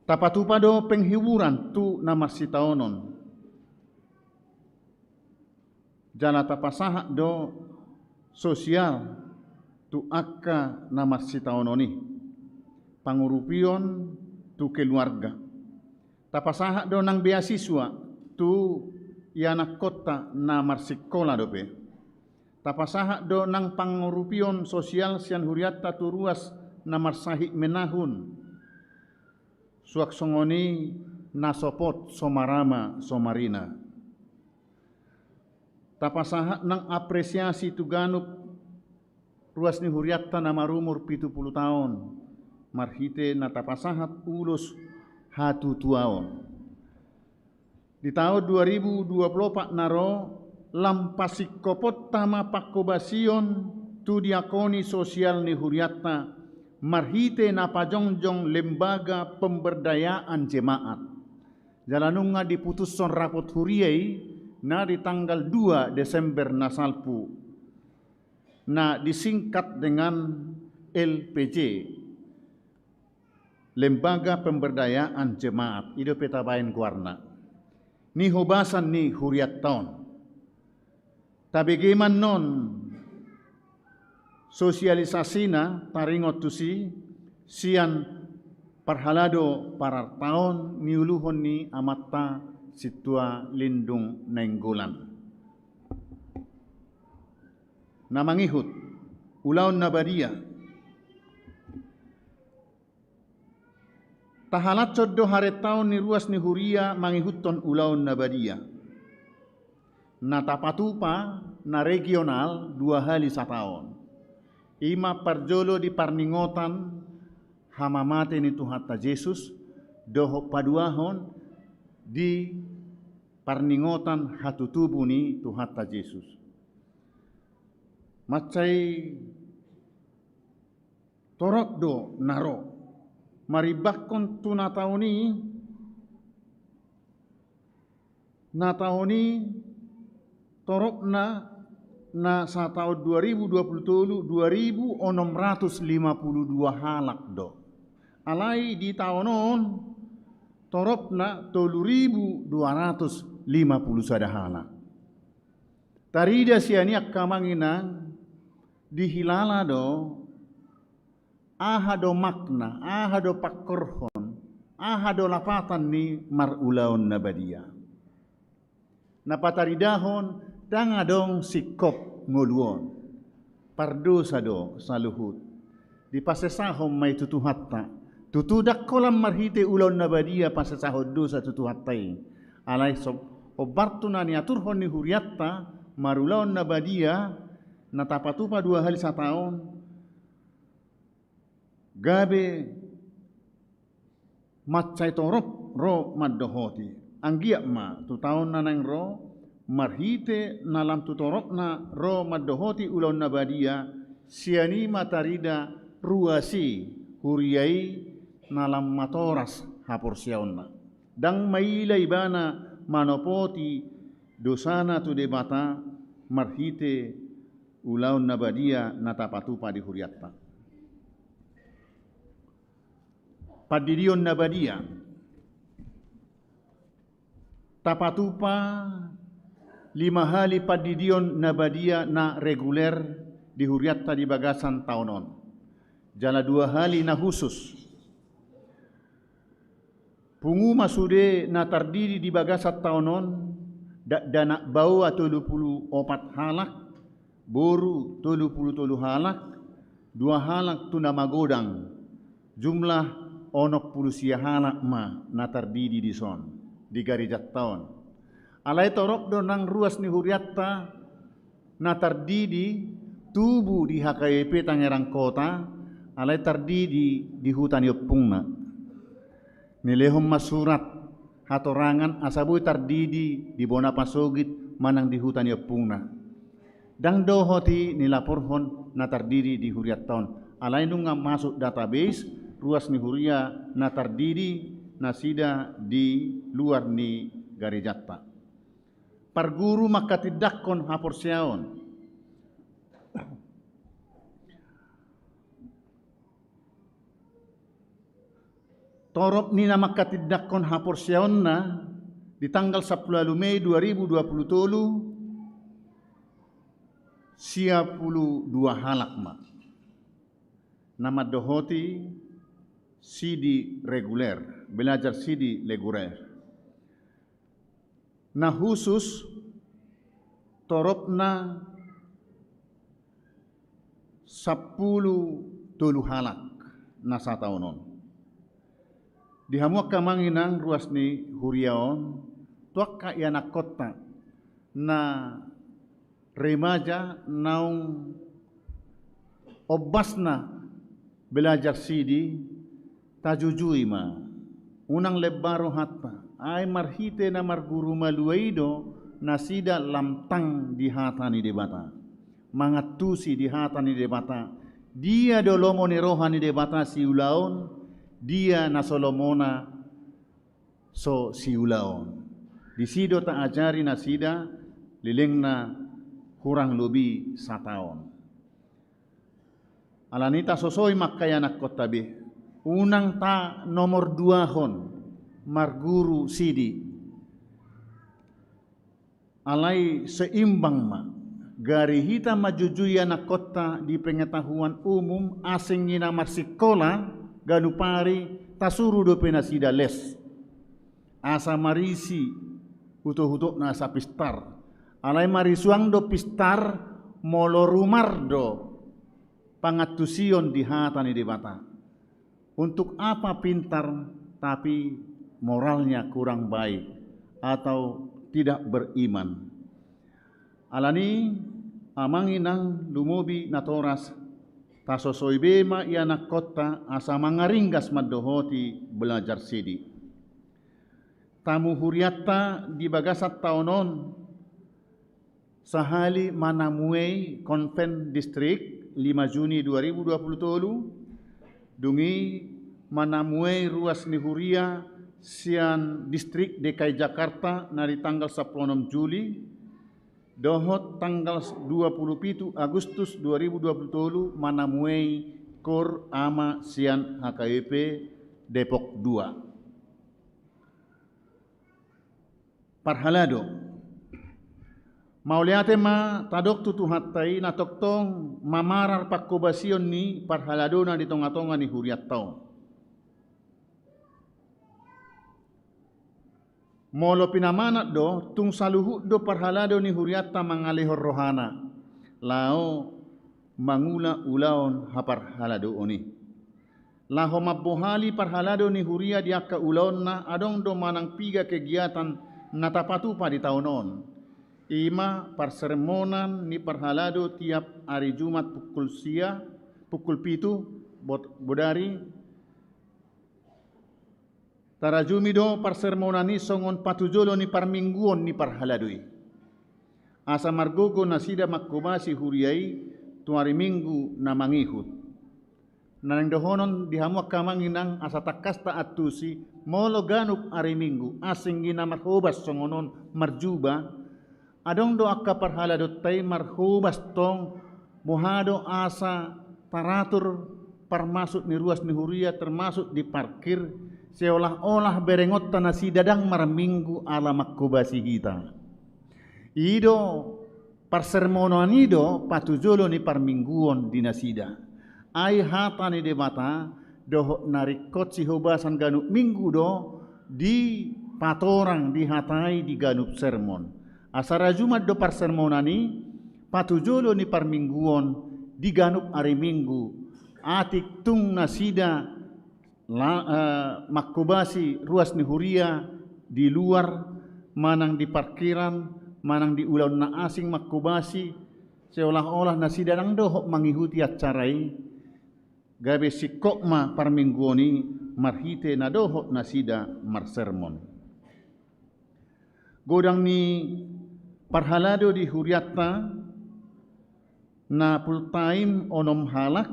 Tapatupa do penghiburan tu na marsitaonon. Jala tapasahat do sosial tu angka na marsitaonon i, pangurupion tu keluarga. Tapasahat do nang beasiswa tu ianakkonta na marsikola dope. Tapasahat do nang pangurupion sosial sian hurianta tu ruas na marsahit menahun. Suang songon i na sopot so marama so marina. Tapasahat nang apresiasi tu ganup ruas ni hurianta na marumur pitu pulu taon, marhite na tapasahat ulos hatutuaon. Di taon dua ribu dua puluh opat na ro, lam pasingkoponta ma pangkobasion tu diakoni sosial ni hurianta marhite na pajongjong Lembaga Pemberdayaan Jemaat. Jala nunga diputushon rapot huria i na di tanggal dua Desember na salpu, na disingkat dengan L P J, Lembaga Pemberdayaan Jemaat, i dope tabaen goarna. Ni hobasan ni hurianta on. Tabege ma annon sosialisasina taringot tusi sian parhalado parartaon niuluhon ni amanta Sintua Lindung Nainggolan. Na mangihut, ulaon na badia. Tahalashon do harentaon ni ruas ni huria mangihuthon ulaon na badia. Na tapatupa na regional dua hali sataon. I ma parjolo di parningotan hamamate ni Tuhanta Jesus, dohot paduahon di parningotan hatutubu ni Tuhanta Jesus. Mansai torop do na ro. Marimbangkon tu na taon i, na taon i toropna na sataon dua ribu dua puluh tolu, dua ribu onom ratus lima puluh dua halak do. Alai di taon on toropna tolu ribu dua ratus lima puluh sada halak. Tarida sian i angka amang inang, dihilala do aha do makna, aha do pangkorhon, aha do lapatan ni marulaon na badia. Na pataridahon ndang adong singkop ngolu on. Pardosa do saluhut. Dipasesahon ma i tu Tuhanta. Tutu ndang holan marhite ulaon na badia pasesahon dosa tu Tuhanta i. Alai so hombar tu na niaturhon ni hurianta marulaon na badia, na tapatupa dua hali sataon, gabe mansai torop ro mandohoti. Anggiat ma tu taon na naeng ro, marhite na lam tu toropna ro mandohoti ulaon na badia, sian i ma tarida ruas i, huria i na lam matoras haporseaonna. Ndang maila ibana manopoti dosana tu Debata marhite ulaon na badia na tapatupa di hurianta. Pandidion na badia. Tapatupa lima hali pandidion na badia na reguler di hurianta di bagasan taon on. Jala dua hali na husus. Pungu ma sude na tardidi di bagasan taon on, dakdanak baoa tolu pulu opat halak, boru tolu pulu tolu halak, dua halak tu na magodang, jumlah onom pulu sia halak ma na tardidi dison, di garejanta on. Alai torop do nang ruas ni hurianta na tardidi tubu di H K B P Tangerang Kota, alai tardidi di huta ni ompungna. Nilehon ma surat hatorangan asa boi tardidi di bona pasogit manang di huta ni ompungna. Ndang dohot i nilaporhon na tardidi di hurianta on. Alai nunga masuk database ruas ni huria na tardidi nasida di luar ni garejanta. Parguru manghatindanghon haporseaon. Torop ni na manghatindanghon haporseaonna di tanggal sampulu ualu Mei dua ribu dua pulu tolu, sia pulu dua halak ma na mandohoti sidi reguler, belajar sidi reguler. Na husus toropna sampulu tolu halak na sataon on. Di hamu angka amang inang ruas ni huria on, tu angka ianakkonta na remaja naung ombasna belajar sidi, tajujui ma, unang lemba rohanta, Ai marhite na marguru malua i do nasida lam tang di hata ni Debata, mangantusi di hata ni Debata, dia do lomo ni roha ni Debata siulaon, dia na so lomona so siulaon. Disi do taajari nasida lelengna hurang lobi sataon. Alani i tasosoi ma angka ianakkonta be, unang ta nomor duahon marguru sidi. Alai seimbang ma, gari hita manjujui ianakkonta di pengetahuan umum, asing i na marsikola, ganup ari tasuru dope nasida les. Asa marisi utohutokna asa pistar. Alai marisuang do pistar molo rumar do pangantusion di hata ni Debata. Untuk apa pintar tapi moralnya kurang baik atau tidak beriman? Alani i, amang inang lumobi natoras, tasosoi be ma ianakkonta asa mangaringgas mandohoti belajar sidi. Tamu hurianta di bagasan taon on, sahali manamuei Konven Distrik, lima Juni dua ribu dua puluh tolu, dung i manamuei ruas ni huria sian Distrik D K I Jakarta na di tanggal sampulu onom Juli, dohot tanggal dua puluh pitu Agustus dua ribu dua puluh tolu manamuei KOR ama sian H K B P Depok dua. Parhalado. Mauliate ma tadok tu Tuhanta i na tongtong mamarar panghobasion ni parhaladona di tongatonga ni hurianta on. Molo pinamanat do, tung saluhut do parhalado ni hurianta mangalehon rohana laho mangula ulaon haparhaladoon i. Laho mambohali parhalado ni huria di angka ulaonna, adong do manang piga kegiatan na tapatupa di taon on. I ma parsermonan ni parhalado tiap ari Jumat pukul sia, pukul pitu bot-, bodari. Tarajumi do parsermonan i songon patujolo ni parmingguon ni parhalado i, asa margogo nasida manghobasi huria i tu ari Minggu na mangihut. Na naeng dohonon di hamu angka amang inang asa tangkas taantusi, molo ganup ari Minggu asing i na marhobas songon on marjuba, adong do angka parhaladonta i marhobas tong, boha do asa taratur parmasuk ni ruas ni huria, termasuk di parkir, seolah-olah berengonta nasida ndang marminggu ala manghobasi hita. I do parsermonan i do patujolo ni parmingguon di nasida. Ai hata ni Debata dohot na ringkot sihobasan ganup Minggu do dipatorang, dihatai di ganup sermon. Asa ra Jumat do parsermonan i, patujolo ni parmingguon di ganup ari Minggu, atik tung nasida la-, eh, manghobasi ruas ni huria di luar, manang di parkiran, manang di ulaon na asing manghobasi, seolah-olah nasida ndang dohot mangihuti acara i, gabe singkop ma parmingguon i marhite na dohot nasida marsermon. Godang ni parhalado di hurianta na full time onom halak,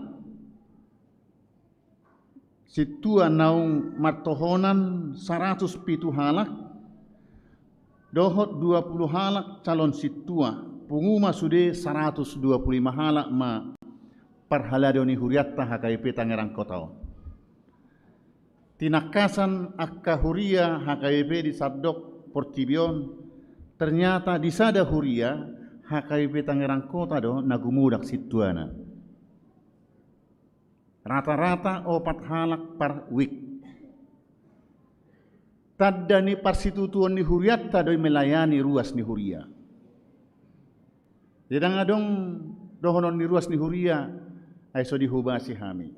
sintua naung martohonan saratus pitu halak, dohot dua puluh halak calon sintua, pungu ma sude saratus dua puluh lima halak ma parhalado ni hurianta H K B P Tangerang Kota on. Tinangkasan angka huria H K B P di sandok portibi on, ternyata di sada huria H K B P Tangerang Kota do na gumodang sintuana. Rata-rata opat halak per week. Tanda ni parsitutuon ni hurianta do i melayani ruas ni huria. Ndang adong dohonon ni ruas ni huria, ai so dihobasi hami.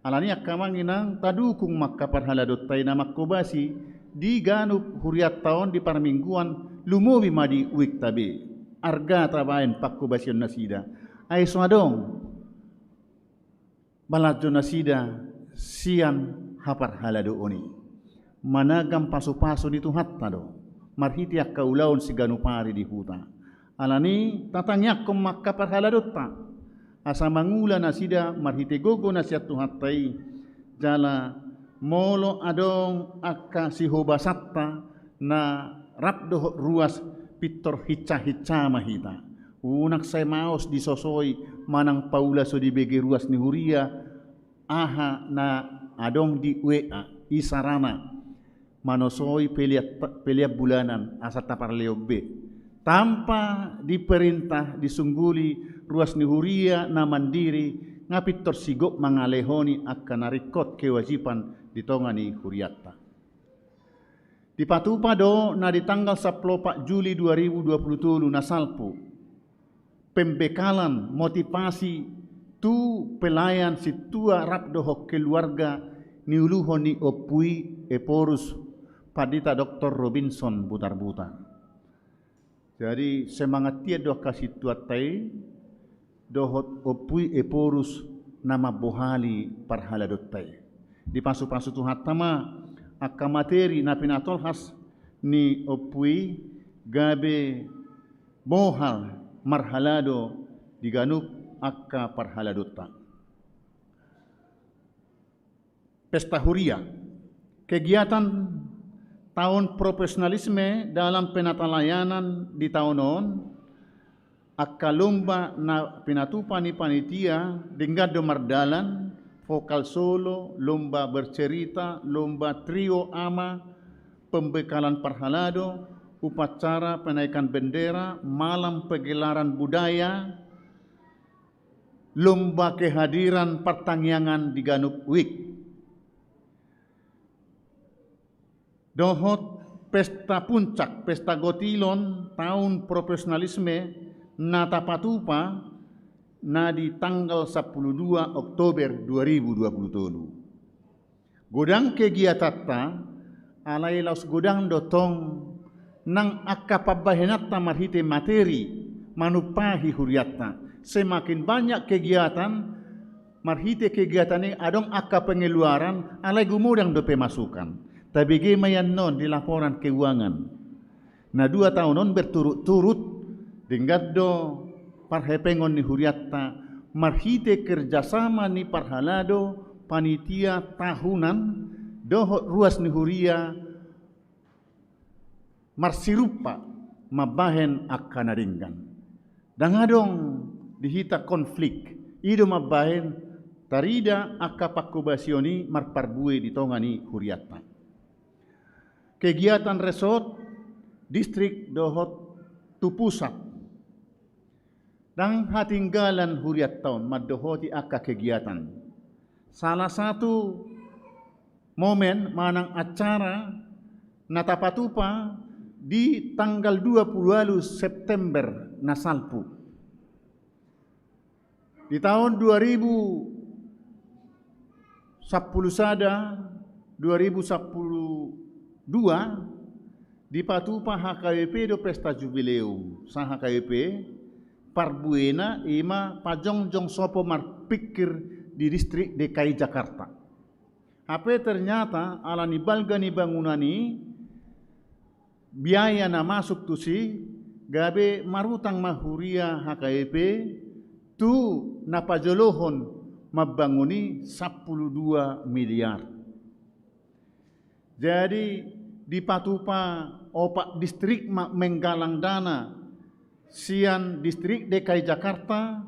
Alani i angka amang inang, tadukung ma angka parhaladonta i na manghobasi di ganup hurianta on di parmingguan, lumobi ma di weekta be. Arga tabaen panghobasion nasida, ai so adong balanjo nasida sian haparhaladoon i. managam pasupasu ni Tuhanta do marhite angka ulaon siganup ari di huta. Alani i tatangiangkon ma angka parhaladonta asa mangula nasida marhite gogo na sian Tuhanta i, jala molo adong angka sihobasanta na rap dohot ruas, pintor hinsahinsa ma hita. Unang sai maos disosoi manang paula so dibege ruas ni huria aha na adong di W A, isarana manosoi pelean, pelean bulanan asa taparlehon be. Tanpa diperintah, disungguli ruas ni huria na mandiri, nga pintor sigop mangalehoni angka na ringkot kewajiban di tonga ni hurianta. Dipatupa do na di tanggal sampulu opat Juli dua ribu dua puluh tolu na salpu, pembekalan motivasi tu pelayan sintua rap dohot keluarga niuluhon ni Ompu i Ephorus Pandita Doktor Robinson Butarbutar. Jadi semangat ia do angka sintuanta i dohot Ompu i Ephorus na mambohali parhaladonta i. Dipasupasu Tuhanta ma angka materi na pinatolhas ni Ompu i gabe bohal marhalado di ganup angka parhaladonta. Pesta huria. Kegiatan taon profesionalisme dalam penatalayanan di taon on, angka lomba na pinatupa ni panitia denggan do mardalan, vokal solo, lomba bercerita, lomba trio ama, pembekalan parhalado, upacara penaikan bendera, malam pegelaran budaya, lomba kehadiran partangiangan di ganup wijk. Dohot pesta puncak, pesta gotilon taon profesionalisme na tapatupa na di tanggal sampulu dua Oktober dua ribu dua puluh tolu. Godang kegiatanta, alai laos godang do tong nang angka pambahenanta marhite materi manumpahi hurianta. Semakin banyak kegiatan, marhite kegiatan i adong angka pengeluaran, alai gumodang do pemasukan. Tabege ma i annon di laporan keuangan. Na dua taon on berturut-turut, denggan do parhepengon ni hurianta marhite kerjasama ni parhalado, panitia tahunan dohot ruas ni huria marsirumpa mambahen angka na denggan. Ndang adong di hita konflik, i do mambahen tarida angka pangkobasion i marparbue di tonga ni hurianta. Kegiatan resort, distrik dohot tu pusat. Ndang hatinggalan hurianta on mandohoti angka kegiatan. Salah satu momen manang acara na tapatupa di tanggal dua puluh ualu September na salpu. Di taon dua ribu sampulu sada, dua ribu sampulu dua, dipatupa H K B P do pesta jubileum. Sa H K B P, parbuena i ma pajongjong sopo marpingkir di distrik D K I Jakarta. Hape ternyata ala ni balga ni bangunan i, biaya na masuk tusi, gabe marutang ma huria H K B P tu na pajolohon mambangun i sampulu dua miliar. Jadi dipatupa opat distrik ma menggalang dana, sian distrik D K I Jakarta,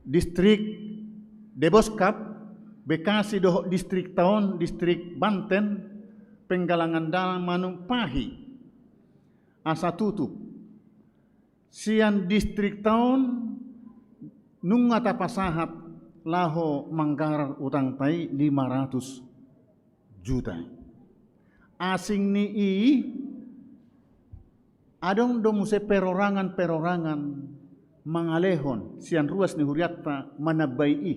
distrik Deboskap, Bekasi dohot distrik taon, distrik Banten, penggalangan dana manumpahi asa tutup. Sian distrik taon nunga tapasahat laho manggarar utangta i lima ratus juta. Asing ni i, adong do muse perorangan-perorangan mangalehon sian ruas ni hurianta manambai i.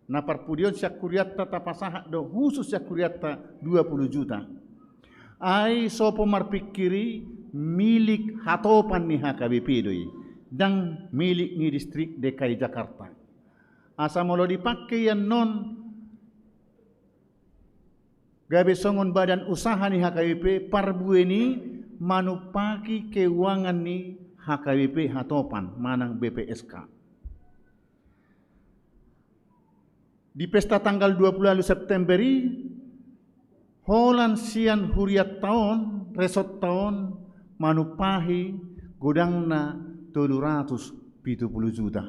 Na parpudi on sian hurianta tapasahat do, khusus sian hurianta dua puluh juta. Ai sopo marpingkir i milik hatopan ni H K B P do i, ndang milik ni distrik D K I Jakarta. Asa molo dipangke i annon gabe songon badan usaha ni H K B P, parbue ni manumpahi keuangan ni H K B P Hatopan manang B P S K. Di pesta tanggal dua puluh ualu September i, holan sian huriatta on, resortta on, manumpahi godangna tolu ratus pitu pulu juta.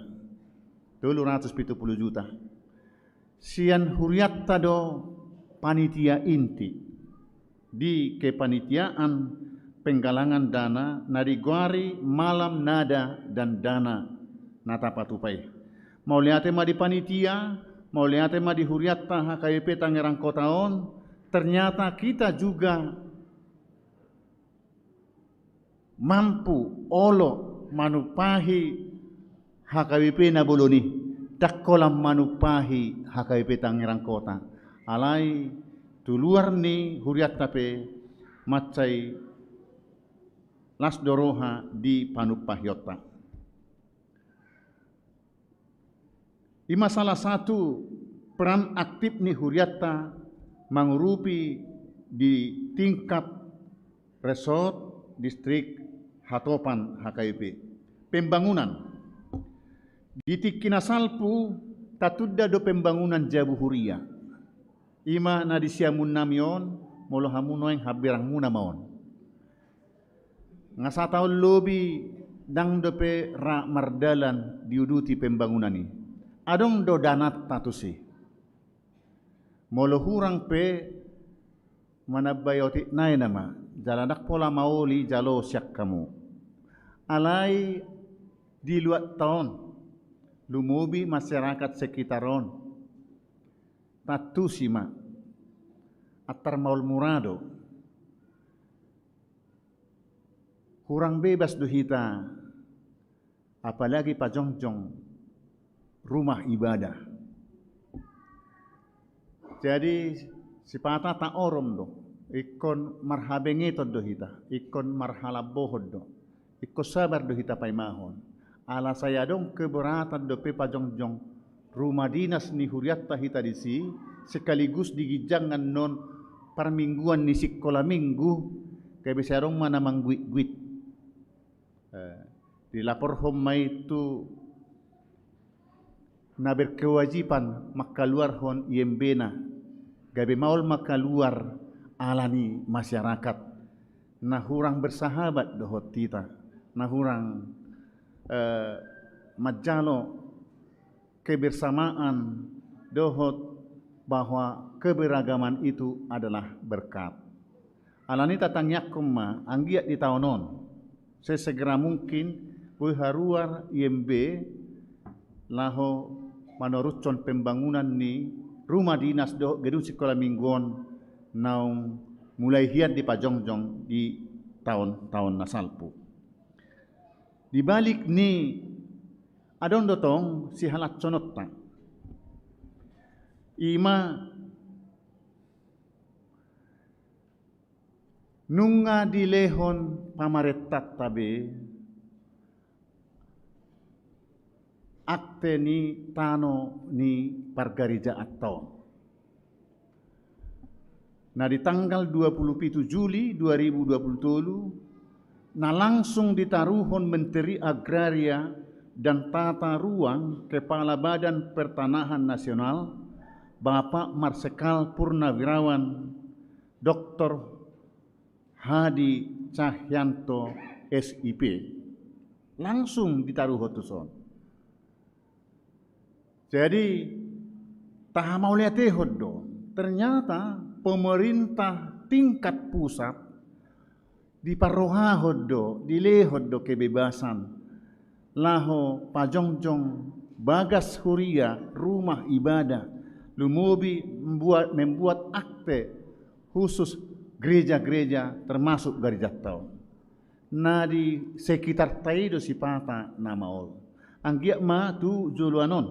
Tolu ratus pitu pulu juta. Sian huriatta do panitia inti di kepanitiaan penggalangan dana na digoari Malam Nada dan Dana na tapatupa i. Mauliate ma di panitia, mauliate ma di huriatta H K B P Tangerang Kota on, ternyata kita juga mampu olo manumpahi H K B P na bolon i, ndang holan manumpahi H K B P Tangerang Kota. Alai tu luar ni huriatta pe mansai las do roha di panumpahionta. I ma salah satu peran aktif ni huriatta mangurupi di tingkat resort, distrik, Hatopan H K B P. Pembangunan. Di tingki na salpu tatunda do pembangunan jabu huria. I ma na di siamun nami on, molo hamu nuaeng hamberangmuna ma on. Nga sataon lobi ndang dope ra mardalan diuduti pembangunan i. Adong do dananta tusi. Molo hurang pe manambai otik nai nama, jala ndang pola maol i jalo sian hamu. Alai di luatta on, lumobi masyarakat sekitar on, tantusi ma, antar maol mura do. Hurang bebas do hita, apalagi pajongjong rumah ibadah. Jadi sipata taorom do, ingkon marhabengeton do hita, ingkon marhalambohon do, ingkon sabar do hita paimahon. Ala sai adong keberatan dope pajongjong rumah dinas ni huriatta hita disi, sekaligus di ginjang annon parmingguan ni sikola minggu, gabe sai adong ma na mangguitguit. Eh, dilaporhon ma i tu na berkewajiban mangkaluarhon I M B-na, gabe maol ma kaluar ala ni masyarakat na hurang bersahabat dohot hita, na hurang, eh, manjalo kebersamaan dohot bahwa keberagaman itu adalah berkat. Alani tatangiangkon ma anggiat di taon on sesegera mungkin boi haruar I M B laho manorushon pembangunan ni rumah dinas dohot gedung sikola minggu on naung mulai hian dipajongjong di taon-taon na salpu. Di balik ni adong do tong sihalashononta. I ma nunga dilehon pamarentanta be akte ni tano ni pargarejaanta on. Na di tanggal dua puluh pitu Juli dua ribu dua puluh tolu, na langsung ditaruhon Menteri Agraria dan Tata Ruang, Kepala Badan Pertanahan Nasional, Bapak Marsikal Purnawirawan Doktor Hadi Cahyanto, S I P. Langsung ditaruhon tuson. Jadi, tahamauliatehon do. Ternyata pemerintah tingkat pusat diparrohahon do, dilehon do kebebasan laho pajongjong bagas huria, rumah ibadah, lumobi membuat, membuat akte khusus gereja-gereja, termasuk garejanta on. Na di sekitarta i do sipata na maol. Anggiat ma tu joloan on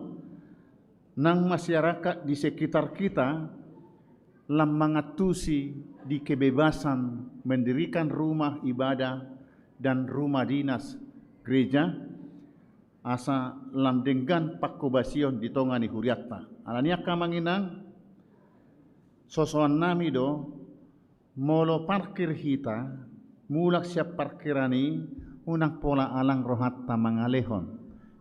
nang masyarakat di sekitar kita lam mangantusi di kebebasan mendirikan rumah ibadah dan rumah dinas gereja, asa lam denggan pangkobasion di tonga ni huriatta. Alani i angka amang inang, Sosoannami do, molo parkir hita, mulak sian parkiran i, unang pola alang rohanta mangalehon.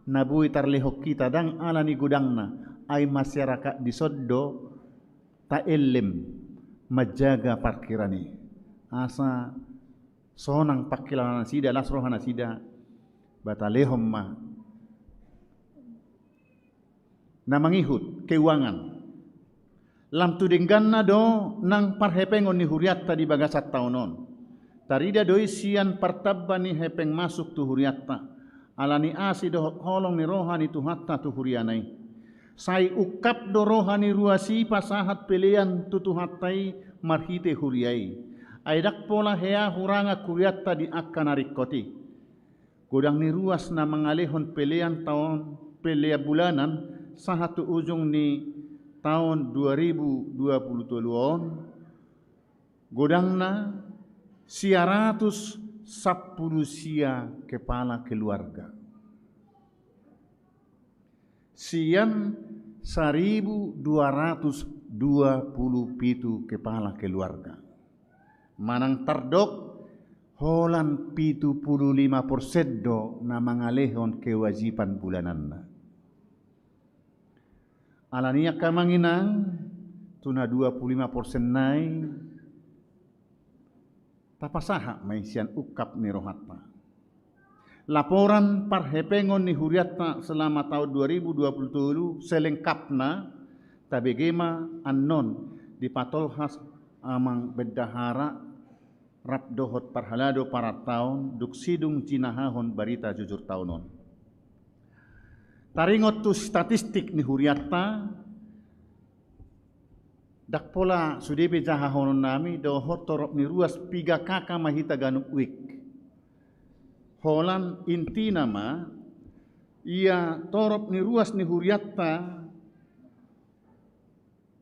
Na boi tarlehon hita ndang ala ni godangna, ai masyarakat dison do taellem manjaga parkiran i. Asa sonang pangkilalaannasida, las rohanasida, ba talehon ma na mangihut keuangan. Lam tu dengganna do nang parhepengon ni hurianta di bagasan taon on. Tarida do i sian partamba ni hepeng masuk tu hurianta. Ala ni asi dohot holong ni roha ni Tuhanta tu huriana i. Sai ungkap do roha ni ruas i pasahat pelean tu Tuhanta i marhite huria i. Ai ndang pola hea hurangan hurianta di angka na ringkot i. Godang ni ruas na mangalehon pelean taon, pelean bulanan, sahat tu ujung ni taon dua ribu dua puluh tolu on, godangna sia ratus sampulu sia kepala keluarga. Sian saribu dua ratus dua puluh pitu kepala keluarga. Manang tardok, holan pitu pulu lima persen do na mangalehon kewajiban bulananna. Ala ni i angka amang inang, tu na dua pulu lima persen nai, tapasahat ma i sian ungkap ni rohanta. Laporan parhepengon ni hurianta selama taon dua ribu dua puluh tolu selengkapna, tabege ma annon dipatolhas amang bendahara rap dohot parhalado parantaon dung sidung jinahahon barita jujur taon on. Taringot tu statistik ni hurianta, ndang pola sude pe jahahononnami dohot torop ni ruas piga K K ma hita ganup wijk. Holan intina ma, ia torop ni ruas ni hurianta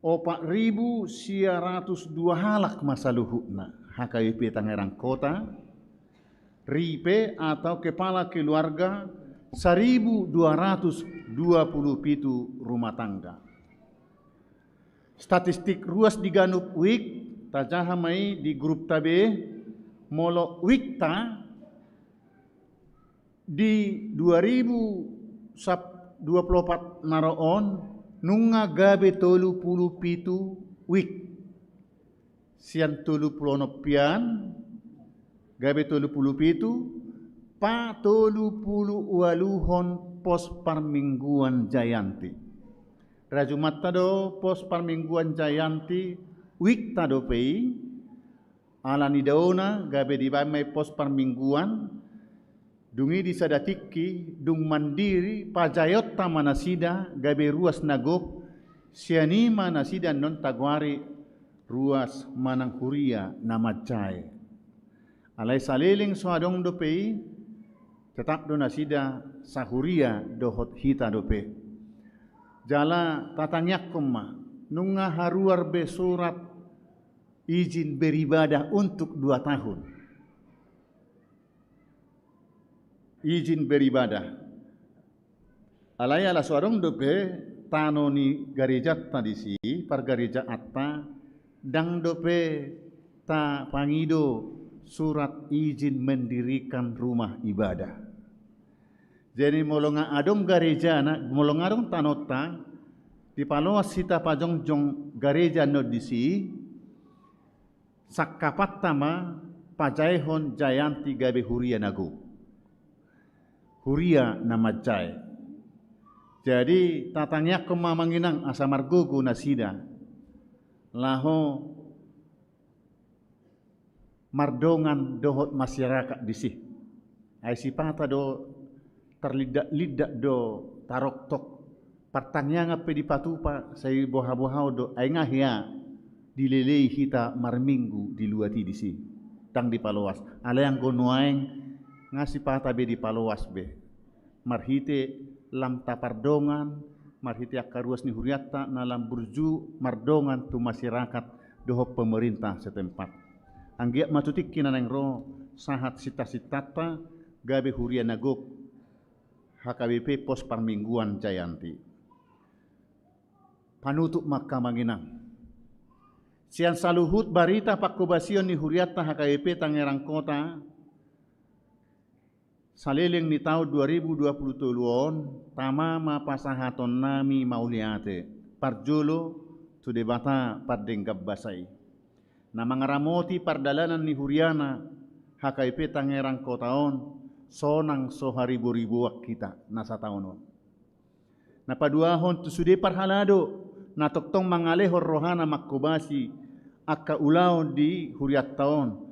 opat ribu sia ratus dua halak ma saluhutna, H K B P Tangerang Kota, R I P atau kepala keluarga saribu dua ratus dua puluh pitu rumah tangga. Statistik ruas di ganup wijk, tajaha ma i di grupta be, molo wikta di dua ribu dua puluh opat na ro on, nunga gabe tolu pulu pitu wijk. Sian tolu pulu onom pian, gabe tolu pulu pitu, patolu pulu ualuhon pos parmingguan Jayanti. Rajumanta do pos parmingguan Jayanti, wikta dope i, ala ni daona gabe dibaen ma i pos parmingguan, dung i di sada tingki, dung mandiri, pajaeonta ma nasida, gabe ruas na gok, sian i ma nasida annon tagoari ruas manang huria na manjae. Alai saleleng so adong dope i, tetap do nasida sahuria dohot hita dope. Jala tatangiangkon ma, nunga haruar be surat izin beribadah untuk dua tahun. Izin beribadah. Alai ala so adong dope tano ni garejanta disi, pargarejaanta, ndang dope tapangido surat izin mendirikan rumah ibadah. Jadi molo nga adong garejana, molo nga adong tanonta, dipaloas hita pajongjong gareja annon disi, sangkapanta ma pajaehon Jayanti gabe huria na gok. Huria na manjae. Jadi tatangiangkon ma amang inang asa margogo nasida. Laho mardongan dohot masyarakat disi. Ai sipata do tarlindak-lindak do taroktok. Partangiangan pe dipatupa, sai boha-boha do, ai nga hea dilelei hita marminggu di luat i disi. Ndang dipaloas. Alai anggo nuaeng nga sipata be dipaloas be. Marhite lam tapardongan, marhite angka ruas ni hurianta na lam burju mardongan tu masyarakat dohot pemerintah setempat. Anggiat ma tu tingki na naeng ro sahat sinta-sintanta gabe huria na gok H K B P Pos Parmingguan Jayanti. Panutup ma angka amang inang. Sian saluhut barita pangkobasion ni hurianta H K B P Tangerang Kota, saleleng ni taon dua ribu dua puluh tolu on, tama ma pasahatonnami mauliate parjolo tu Debata pardenggan basa i, na mangaramoti pardalanan ni huriana H K B P Tangerang Kota on, sonang so hariboriboan hita na sataon on. Na paduahon tu sude parhalado na tongtong mangalehon rohana mangkobasi angka ulaon di hurianta on.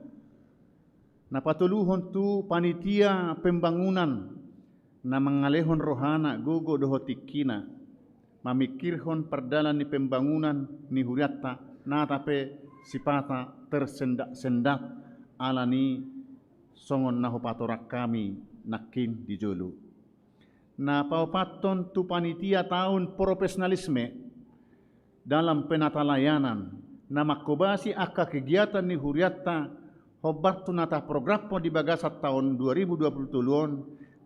Na patoluhon tu panitia pembangunan na mangalehon rohana, gogo dohot tingkina mamingkirhon pardalan ni pembangunan ni hurianta, nata pe sipata tersendat-sendat ala ni songon na hupatorang hami nangkin di jolo. Na paopathon tu panitia taon profesionalisme dalam penatalayanan na mangkobasi angka kegiatan ni hurianta hombar tu na taprogramhon di bagasan taon dua ribu dua puluh tolu on,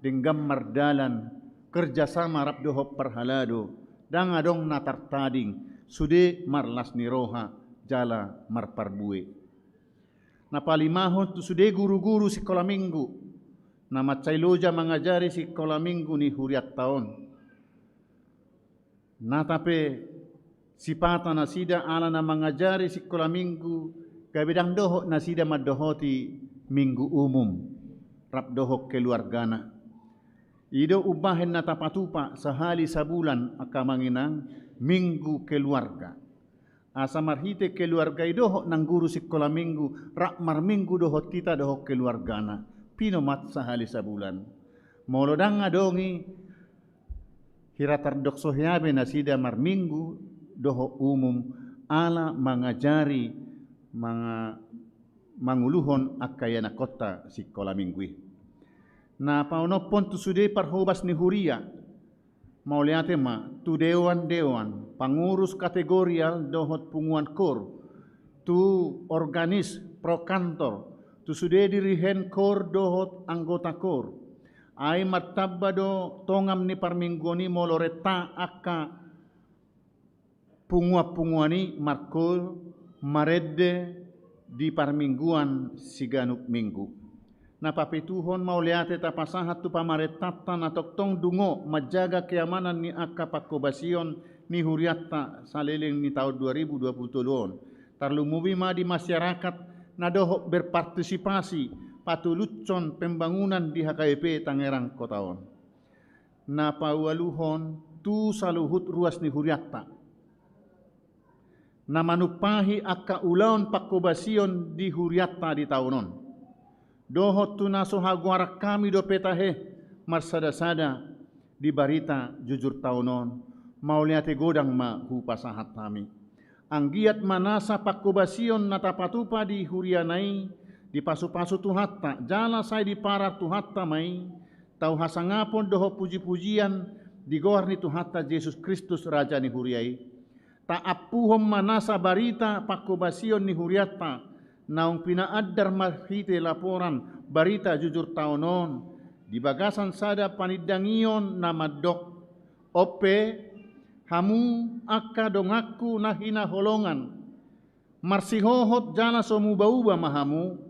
denggan mardalan kerjasama rap dohot parhalado, ndang adong na tartading, sude marlas ni roha jala marparbue. Na palimahon tu sude guru-guru sikola minggu na mansai loja mangajari sikola minggu ni hurianta on. Nata pe sipata nasida ala na mangajari sikola minggu, gabe ndang dohot nasida mandohoti minggu umum rap dohot keluargana. I do umbahen na tapatupa sahali sabulan angka amang inang minggu keluarga. Asa marhite keluarga i dohot nang guru sikola minggu rap marminggu dohot hita dohot keluargana, pinomat sahali sabulan. Molo ndang adong i, hira tardok so hea be nasida marminggu dohot umum ala mangajari, manga-, manguluhon angka ianakhonta sikola minggu i. Na paonomhon tu sude parhobas ni huria, mauliate ma tu dewan-dewan, pangurus kategorial dohot punguan kor, tu organis, pro kantor, tu sude dirihen kor dohot anggota kor. Ai martamba do tongam ni parmingguon i molo renta angka punguan-punguan i markor marende di parmingguan siganup minggu. Na papituhon, mauliate tapasahat tu pamarentanta na tongtong dungo manjaga keamanan ni angka pangkobasion ni hurianta saleleng ni taon dua ribu dua puluh tolu on. Tarlumobi ma di masyarakat na dohot berpartisipasi patulushon pembangunan di H K B P Tangerang Kota on. Na paualuhon tu saluhut ruas ni hurianta na manumpahi angka ulaon pangkobasion di hurianta di taon on. Dohot tu na so hagoaran hami dope tahe marsada-sada di barita jujur taon on, mauliate godang ma hupasahat hami. Anggiat ma nasa pangkobasion na tapatupa di huriana i dipasu-pasu Tuhanta, jala sai diparar Tuhanta ma i, tau hasangapon dohot puji-pujian di goar ni Tuhanta Jesus Kristus, Raja ni huria i. Taampuhon ma nasa barita pangkobasion ni hurianta, naung pinaandar marhite laporan barita jujur taon on, di bagasan sada panindangion na mandok: On pe, hamu angka donganku na hinaholongan, marsihohot jala so muba-uba ma hamu,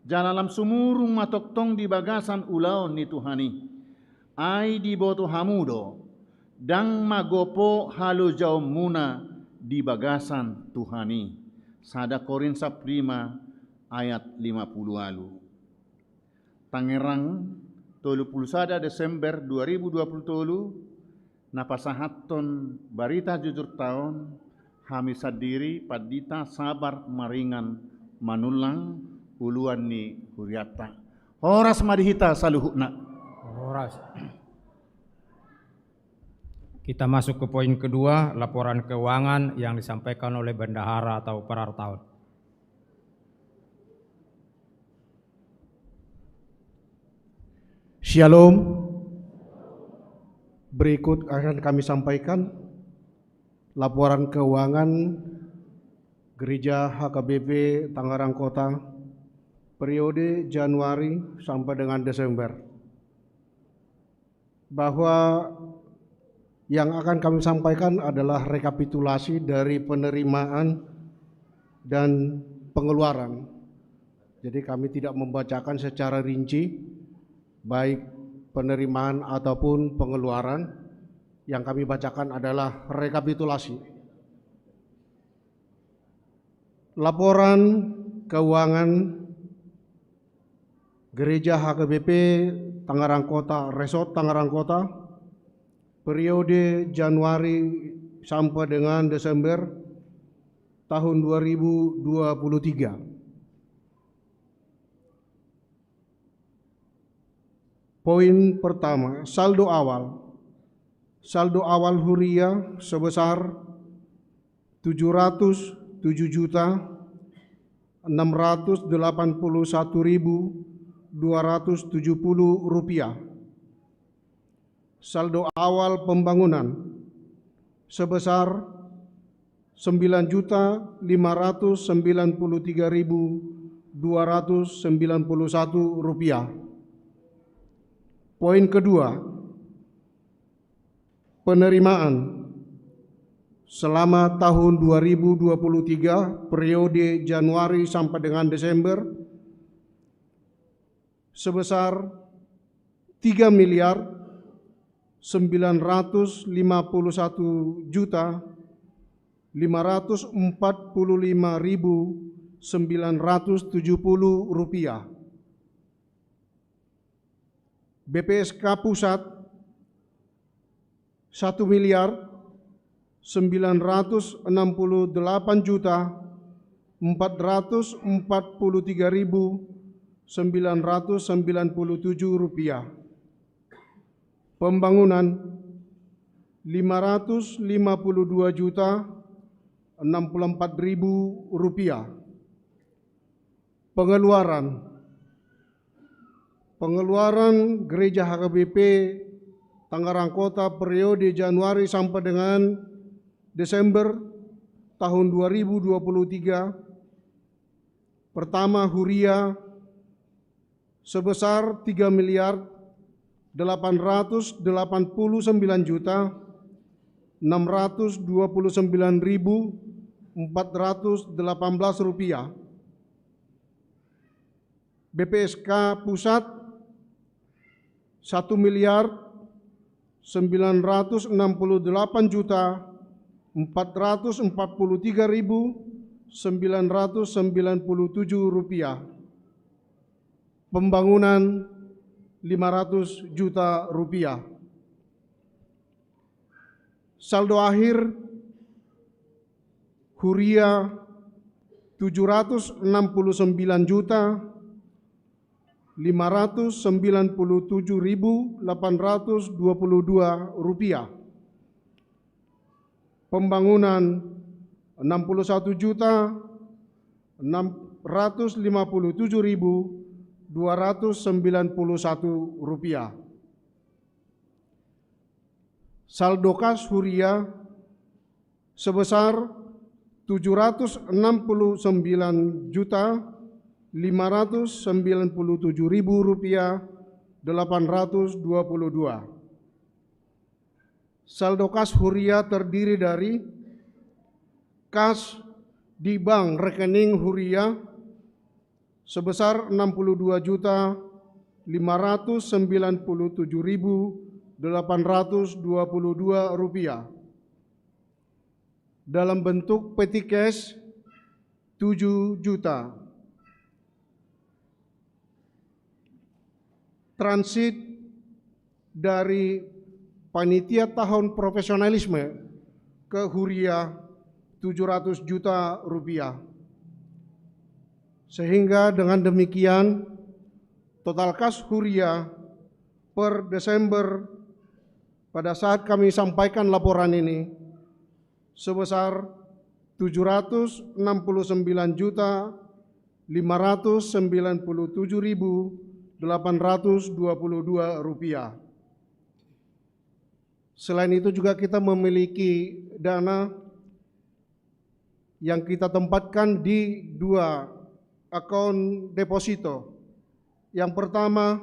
jala lam sumurung ma tongtong di bagasan ulaon ni Tuhan i. Ai diboto hamu do, ndang magopo halojaonmuna di bagasan Tuhan i. Sada Korint sampulu lima ayat lima pulu ualu. Tangerang, tolu pulu sada Desember dua ribu dua pulu tolu, na pasahathon barita jujur taon, hami sandiri, Pandita Sabar Maringan Manullang, uluan ni hurianta. Horas ma di hita saluhutna. Horas. Kita masuk ke poin kedua, laporan keuangan yang disampaikan oleh bendahara atau parartaon. Shalom. Berikut akan kami sampaikan laporan keuangan Gereja H K B P Tangerang Kota periode Januari sampai dengan Desember. Bahwa yang akan kami sampaikan adalah rekapitulasi dari penerimaan dan pengeluaran. Jadi, kami tidak membacakan secara rinci, baik penerimaan ataupun pengeluaran. Yang kami bacakan adalah rekapitulasi. Laporan keuangan Gereja H K B P Tangerang Kota, Resort Tangerang Kota, periode Januari sampai dengan Desember tahun dua ribu dua puluh tiga. Poin pertama, saldo awal. Saldo awal huria sebesar tujuh ratus tujuh juta enam ratus delapan puluh satu ribu dua ratus tujuh puluh rupiah. Saldo awal pembangunan sebesar sembilan juta lima ratus sembilan puluh tiga ribu dua ratus sembilan puluh satu rupiah. Poin kedua, penerimaan selama tahun dua ribu dua puluh tiga, periode Januari sampai dengan Desember, sebesar tiga miliar sembilan ratus lima puluh satu juta lima ratus empat puluh lima ribu sembilan ratus tujuh puluh rupiah. B P S K pusat satu miliar sembilan ratus enam puluh delapan juta empat ratus empat puluh tiga ribu sembilan ratus sembilan puluh tujuh rupiah. Pembangunan lima ratus lima puluh dua juta enam puluh empat ribu rupiah. Pengeluaran. Pengeluaran Gereja H K B P Tangerang Kota periode Januari sampai dengan Desember tahun dua ribu dua puluh tiga. Pertama, huria sebesar tiga miliar delapan ratus delapan puluh sembilan juta enam ratus dua puluh sembilan ribu empat ratus delapan belas rupiah. B P S K pusat satu miliar sembilan ratus enam puluh delapan juta empat ratus empat puluh tiga ribu sembilan ratus sembilan puluh tujuh rupiah. Pembangunan lima ratus juta rupiah. Saldo akhir huria tujuh ratus enam puluh sembilan juta lima ratus sembilan puluh tujuh ribu delapan ratus dua puluh dua rupiah. Pembangunan enam puluh satu juta enam ratus lima puluh tujuh ribu dua ratus sembilan puluh satu rupiah. Saldo kas huria sebesar tujuh ratus enam puluh sembilan juta lima ratus sembilan puluh tujuh ribu rupiah delapan ratus dua puluh dua. Saldo kas huria terdiri dari kas di bank rekening huria sebesar enam puluh dua juta lima ratus sembilan puluh tujuh ribu delapan ratus dua puluh dua rupiah dalam bentuk petty cash tujuh juta. Transit dari panitia tahun profesionalisme ke huria tujuh ratus juta rupiah. Sehingga dengan demikian, total kas huria per Desember pada saat kami sampaikan laporan ini sebesar tujuh ratus enam puluh sembilan juta lima ratus sembilan puluh tujuh ribu delapan ratus dua puluh dua rupiah. Selain itu juga kita memiliki dana yang kita tempatkan di dua akun deposito. Yang pertama,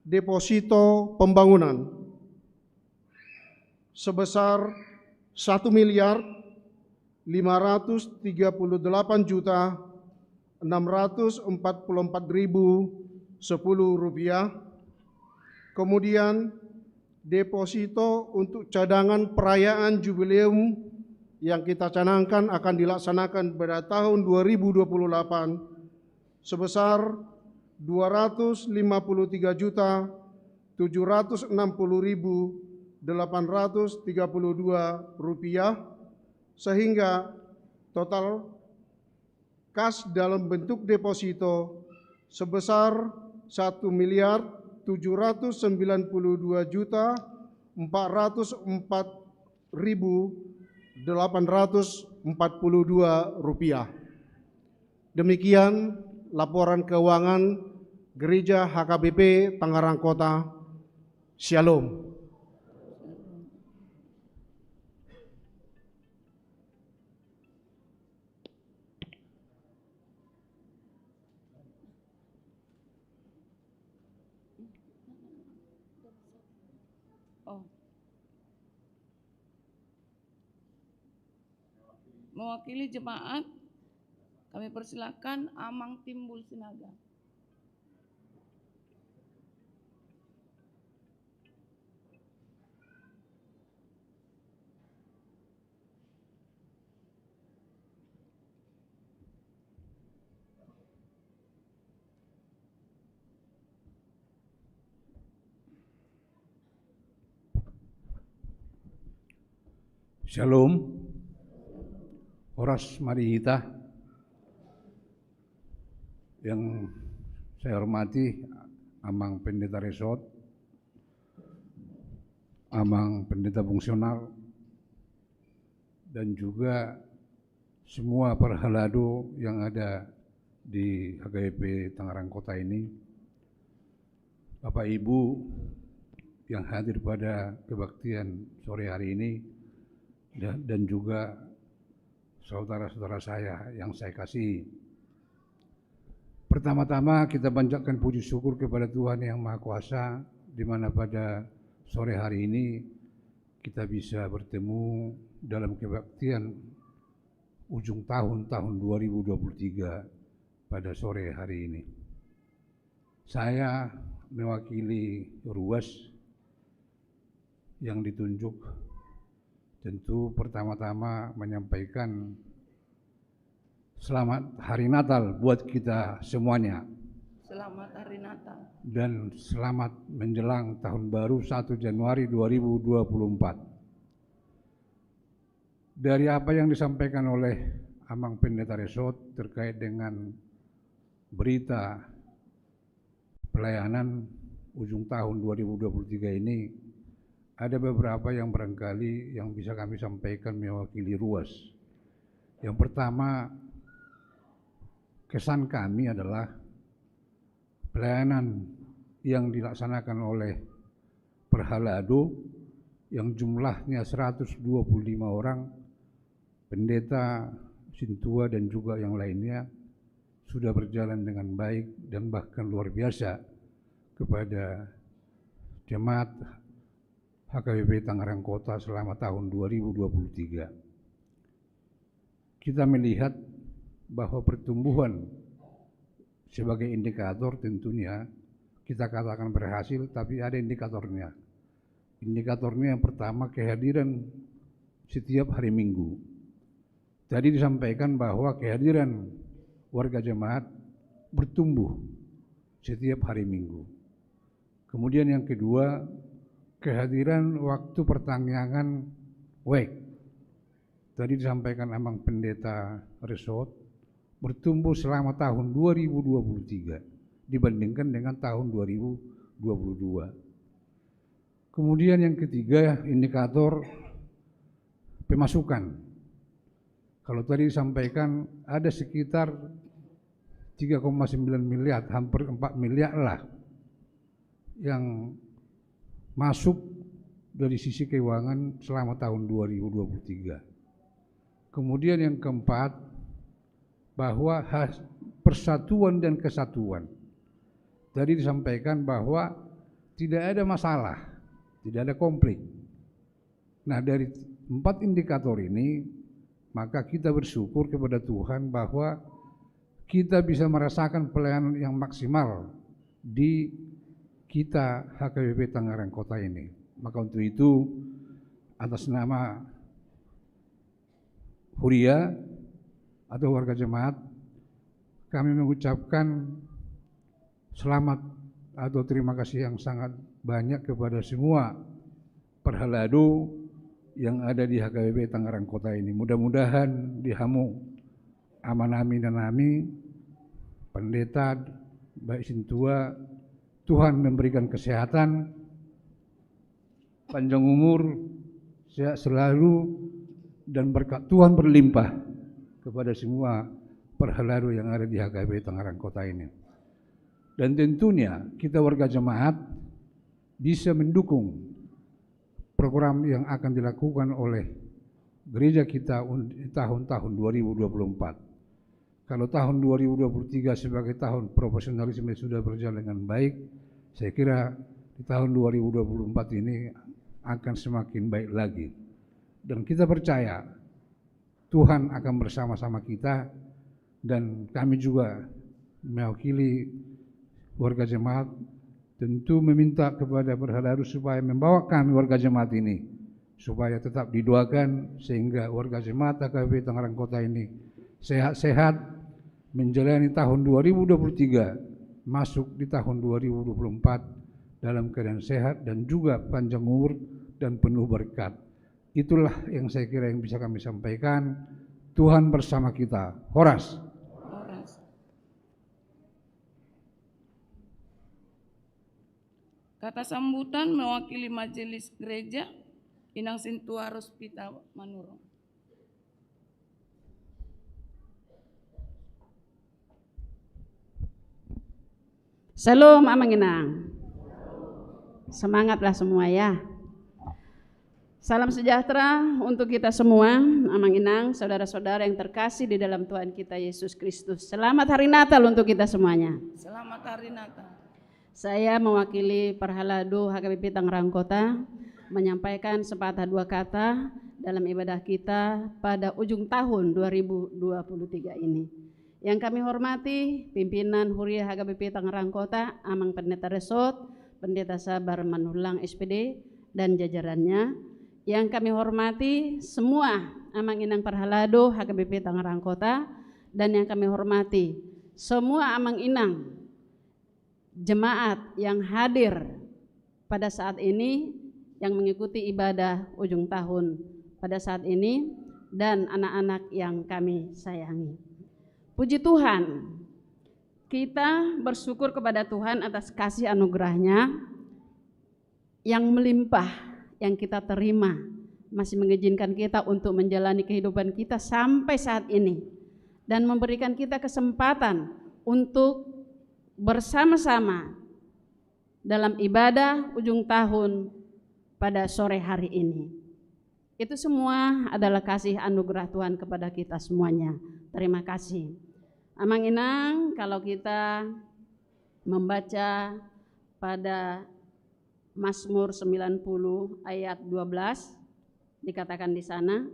deposito pembangunan sebesar satu miliar lima ratus tiga puluh delapan juta enam ratus empat puluh empat ribu sepuluh rupiah. Kemudian, deposito untuk cadangan perayaan jubileum yang kita canangkan akan dilaksanakan pada tahun dua ribu dua puluh delapan sebesar dua ratus lima puluh tiga juta tujuh ratus enam puluh ribu delapan ratus tiga puluh dua rupiah, sehingga total kas dalam bentuk deposito sebesar satu miliar tujuh ratus sembilan puluh dua juta empat ratus empat ribu delapan ratus empat puluh dua rupiah. Demikian laporan keuangan Gereja H K B P Tangerang Kota. Syalom. Oh. Mewakili jemaat, kami persilakan Amang Timbul Sinaga. Syalom. Horas ma di hita. Yang saya hormati Amang Pendeta Resort, Amang Pendeta Fungsional, dan juga semua parhalado yang ada di H K B P Tangerang Kota ini, Bapak Ibu yang hadir pada kebaktian sore hari ini, da-, dan juga saudara-saudara saya yang saya kasihi. Pertama-tama, kita panjatkan puji syukur kepada Tuhan Yang Maha Kuasa, di mana pada sore hari ini kita bisa bertemu dalam kebaktian ujung tahun, tahun dua ribu dua puluh tiga pada sore hari ini. Saya mewakili ruas yang ditunjuk, tentu pertama-tama menyampaikan selamat Hari Natal buat kita semuanya. Selamat Hari Natal. Dan selamat menjelang Tahun Baru satu Januari dua ribu dua puluh empat. Dari apa yang disampaikan oleh Amang Pendeta Resort terkait dengan berita pelayanan ujung tahun dua ribu dua puluh tiga ini, ada beberapa yang barangkali yang bisa kami sampaikan mewakili ruas. Yang pertama, kesan kami adalah pelayanan yang dilaksanakan oleh parhalado yang jumlahnya seratus dua puluh lima orang, pendeta, sintua, dan juga yang lainnya, sudah berjalan dengan baik dan bahkan luar biasa kepada jemaat H K B P Tangerang Kota selama tahun dua ribu dua puluh tiga. Kita melihat bahwa pertumbuhan sebagai indikator tentunya kita katakan berhasil, tapi ada indikatornya. Indikatornya yang pertama, kehadiran setiap hari Minggu. Tadi disampaikan bahwa kehadiran warga jemaat bertumbuh setiap hari Minggu. Kemudian yang kedua, kehadiran waktu pertangiangan wijk. Tadi disampaikan Amang Pendeta Resort, bertumbuh selama tahun dua ribu dua puluh tiga dibandingkan dengan tahun dua ribu dua puluh dua. Kemudian yang ketiga, indikator pemasukan. Kalau tadi disampaikan ada sekitar tiga koma sembilan miliar, hampir empat miliar lah yang masuk dari sisi keuangan selama tahun dua ribu dua puluh tiga. Kemudian yang keempat, bahwa has-, persatuan dan kesatuan. Tadi disampaikan bahwa tidak ada masalah, tidak ada konflik. Nah, dari empat indikator ini, Maka kita bersyukur kepada Tuhan bahwa kita bisa merasakan pelayanan yang maksimal di kita H K B P Tangerang Kota ini. Maka untuk itu, atas nama Huria atau warga jemaat, kami mengucapkan selamat atau terima kasih yang sangat banyak kepada semua parhalado yang ada di H K B P Tangerang Kota ini. Mudah-mudahan di hamu amanami, inanami, pendeta, baik sintua, Tuhan memberikan kesehatan, panjang umur, sehat selalu, dan berkat Tuhan berlimpah kepada semua parhalado yang ada di H K B P Tangerang Kota ini. Dan tentunya kita warga jemaat bisa mendukung program yang akan dilakukan oleh gereja kita un-, tahun-tahun dua ribu dua puluh empat. Kalau tahun dua ribu dua puluh tiga sebagai tahun profesionalisme sudah berjalan dengan baik, saya kira di tahun dua ribu dua puluh empat ini akan semakin baik lagi. Dan kita percaya Tuhan akan bersama-sama kita, dan kami juga mewakili warga jemaat tentu meminta kepada parhalado supaya membawa kami warga jemaat ini supaya tetap didoakan, sehingga warga jemaat H K B P Tangerang Kota ini sehat-sehat menjalani tahun dua ribu dua puluh tiga, masuk di tahun dua ribu dua puluh empat dalam keadaan sehat dan juga panjang umur dan penuh berkat. Itulah yang saya kira yang bisa kami sampaikan. Tuhan bersama kita. Horas. Horas. Kata sambutan mewakili Majelis Gereja, Inang Sintua Rospita Manurung. Shalom, Amang Inang. Semangatlah semua, ya. Salam sejahtera untuk kita semua, Amang Inang, saudara-saudara yang terkasih di dalam Tuhan kita Yesus Kristus. Selamat Hari Natal untuk kita semuanya. Selamat Hari Natal. Saya mewakili parhalado H K B P Tangerang Kota menyampaikan sepatah dua kata dalam ibadah kita pada ujung tahun dua ribu dua puluh tiga ini. Yang kami hormati pimpinan Huria H K B P Tangerang Kota, Amang Pendeta Resort, Pendeta Sabar Manulang S P D, dan jajarannya. Yang kami hormati semua Amang Inang parhalado H K B P Tangerang Kota, dan yang kami hormati semua Amang Inang jemaat yang hadir pada saat ini, yang mengikuti ibadah ujung tahun pada saat ini, dan anak-anak yang kami sayangi. Puji Tuhan, kita bersyukur kepada Tuhan atas kasih anugerah-Nya yang melimpah yang kita terima, masih mengizinkan kita untuk menjalani kehidupan kita sampai saat ini, dan memberikan kita kesempatan untuk bersama-sama dalam ibadah ujung tahun pada sore hari ini. Itu semua adalah kasih anugerah Tuhan kepada kita semuanya. Terima kasih. Amang Inang, kalau kita membaca pada Mazmur sembilan puluh ayat dua belas, dikatakan di sana,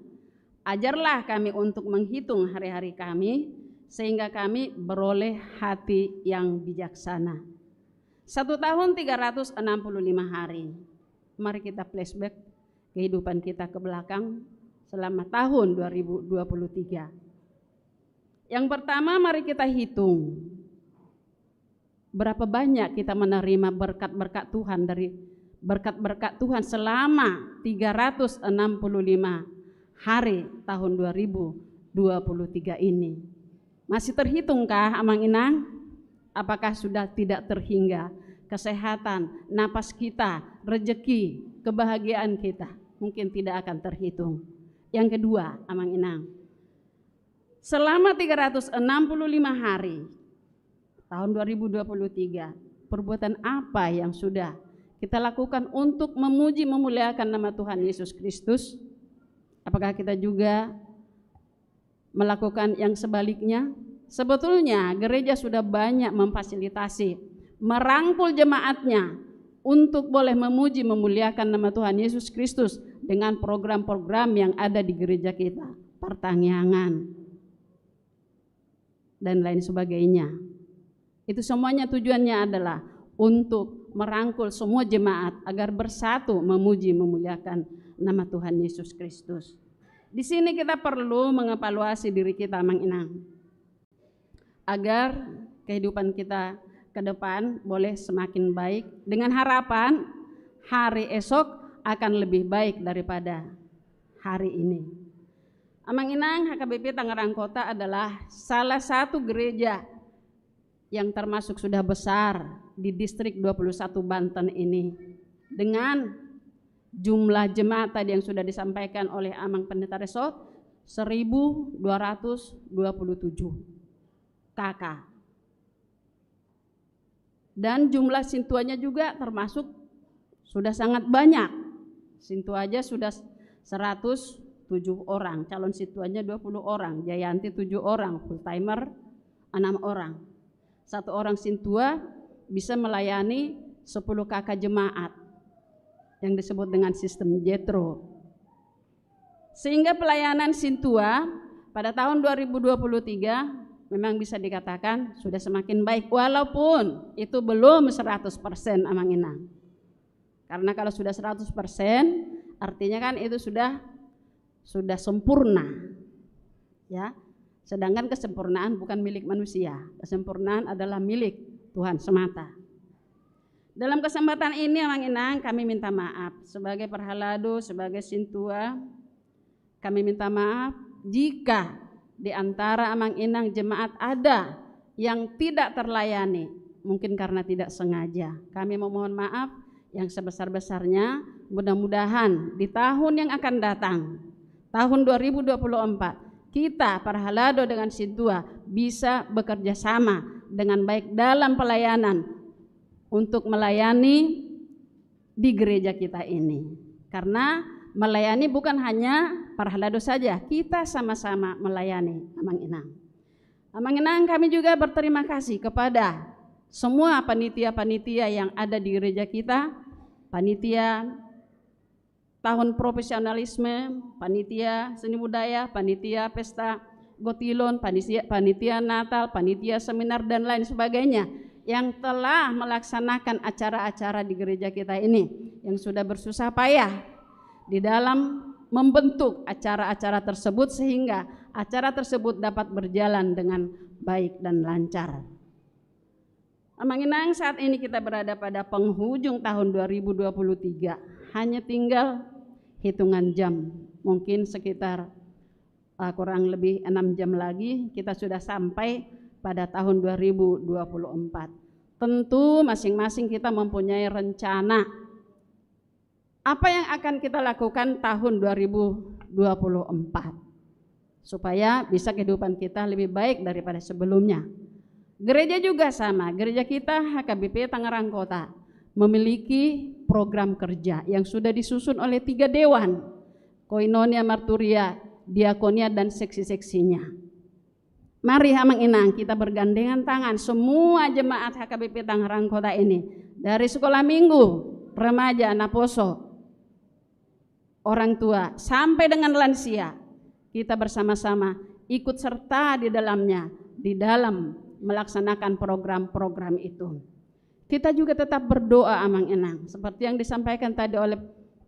"Ajarlah kami untuk menghitung hari-hari kami, sehingga kami beroleh hati yang bijaksana." Satu tahun tiga ratus enam puluh lima hari. Mari kita flashback kehidupan kita ke belakang selama tahun dua ribu dua puluh tiga. Yang pertama, mari kita hitung berapa banyak kita menerima berkat-berkat Tuhan dari berkat-berkat Tuhan selama tiga ratus enam puluh lima hari tahun dua ribu dua puluh tiga ini. Masih terhitungkah, Amang Inang? Apakah sudah tidak terhingga? Kesehatan, napas kita, rezeki, kebahagiaan kita mungkin tidak akan terhitung. Yang kedua, Amang Inang, selama tiga ratus enam puluh lima hari tahun dua ribu dua puluh tiga, perbuatan apa yang sudah kita lakukan untuk memuji, memuliakan nama Tuhan Yesus Kristus? Apakah kita juga melakukan yang sebaliknya? Sebetulnya gereja sudah banyak memfasilitasi, merangkul jemaatnya untuk boleh memuji, memuliakan nama Tuhan Yesus Kristus dengan program-program yang ada di gereja kita. partangiangan, dan lain sebagainya. Itu semuanya tujuannya adalah untuk merangkul semua jemaat agar bersatu memuji, memuliakan nama Tuhan Yesus Kristus. Di sini kita perlu mengevaluasi diri kita, Amang Inang, agar kehidupan kita ke depan boleh semakin baik, dengan harapan hari esok akan lebih baik daripada hari ini. Amang Inang, H K B P Tangerang Kota adalah salah satu gereja yang termasuk sudah besar di Distrik dua puluh satu Banten ini. Dengan jumlah jemaat tadi yang sudah disampaikan oleh Amang Pendeta Resort, seribu dua ratus dua puluh tujuh K K. Dan jumlah sintuanya juga termasuk sudah sangat banyak. Sintua aja sudah seratus tujuh orang, calon sintuanya dua puluh orang, Jayanti tujuh orang, full timer enam orang. Satu orang sintua bisa melayani sepuluh K K jemaat yang disebut dengan sistem Jethro. Sehingga pelayanan sintua pada tahun dua ribu dua puluh tiga memang bisa dikatakan sudah semakin baik, walaupun itu belum seratus persen, Amang Inang. Karena kalau sudah seratus persen, artinya kan itu sudah, sudah sempurna. Ya. Sedangkan kesempurnaan bukan milik manusia. Kesempurnaan adalah milik Tuhan semata. Dalam kesempatan ini, Amang Inang, kami minta maaf sebagai parhalado, sebagai sintua. Kami minta maaf jika di antara Amang Inang jemaat ada yang tidak terlayani, mungkin karena tidak sengaja. Kami memohon maaf yang sebesar-besarnya. Mudah-mudahan di tahun yang akan datang, tahun dua ribu dua puluh empat, kita parhalado dengan sintua bisa bekerja sama dengan baik dalam pelayanan untuk melayani di gereja kita ini. Karena melayani bukan hanya parhalado saja, kita sama-sama melayani, Amang Inang. Amang Inang, kami juga berterima kasih kepada semua panitia-panitia yang ada di gereja kita, panitia tahun profesionalisme, panitia seni budaya, panitia pesta gotilon, panitia, panitia Natal, panitia seminar, dan lain sebagainya yang telah melaksanakan acara-acara di gereja kita ini, yang sudah bersusah payah di dalam membentuk acara-acara tersebut sehingga acara tersebut dapat berjalan dengan baik dan lancar. Amang Inang, saat ini kita berada pada penghujung tahun dua ribu dua puluh tiga. Hanya tinggal hitungan jam, mungkin sekitar, eh, kurang lebih enam jam lagi, kita sudah sampai pada tahun dua ribu dua puluh empat. Tentu masing-masing kita mempunyai rencana apa yang akan kita lakukan tahun dua ribu dua puluh empat, supaya bisa kehidupan kita lebih baik daripada sebelumnya. Gereja juga sama, gereja kita H K B P Tangerang Kota memiliki program kerja yang sudah disusun oleh tiga dewan, Koinonia, Marturia, Diakonia, dan seksi-seksinya. Mari, Amang Inang, kita bergandengan tangan, semua jemaat H K B P Tangerang Kota ini, dari sekolah minggu, remaja, naposo, orang tua, sampai dengan lansia, kita bersama-sama ikut serta di dalamnya, di dalam melaksanakan program-program itu. Kita juga tetap berdoa, Amang Inang, seperti yang disampaikan tadi oleh,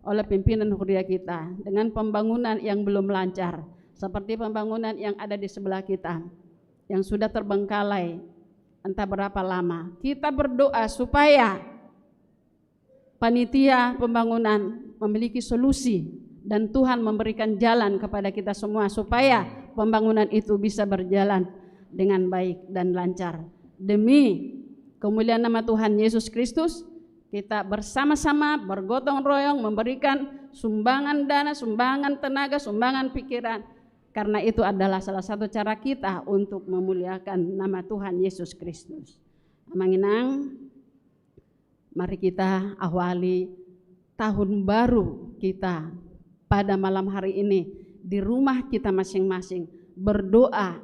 oleh pimpinan huria kita, dengan pembangunan yang belum lancar, seperti pembangunan yang ada di sebelah kita, yang sudah terbengkalai entah berapa lama. Kita berdoa supaya panitia pembangunan memiliki solusi dan Tuhan memberikan jalan kepada kita semua supaya pembangunan itu bisa berjalan dengan baik dan lancar. Demi kemuliaan nama Tuhan Yesus Kristus, kita bersama-sama bergotong royong memberikan sumbangan dana, sumbangan tenaga, sumbangan pikiran. Karena itu adalah salah satu cara kita untuk memuliakan nama Tuhan Yesus Kristus. Amang Inang, mari kita awali tahun baru kita pada malam hari ini di rumah kita masing-masing, berdoa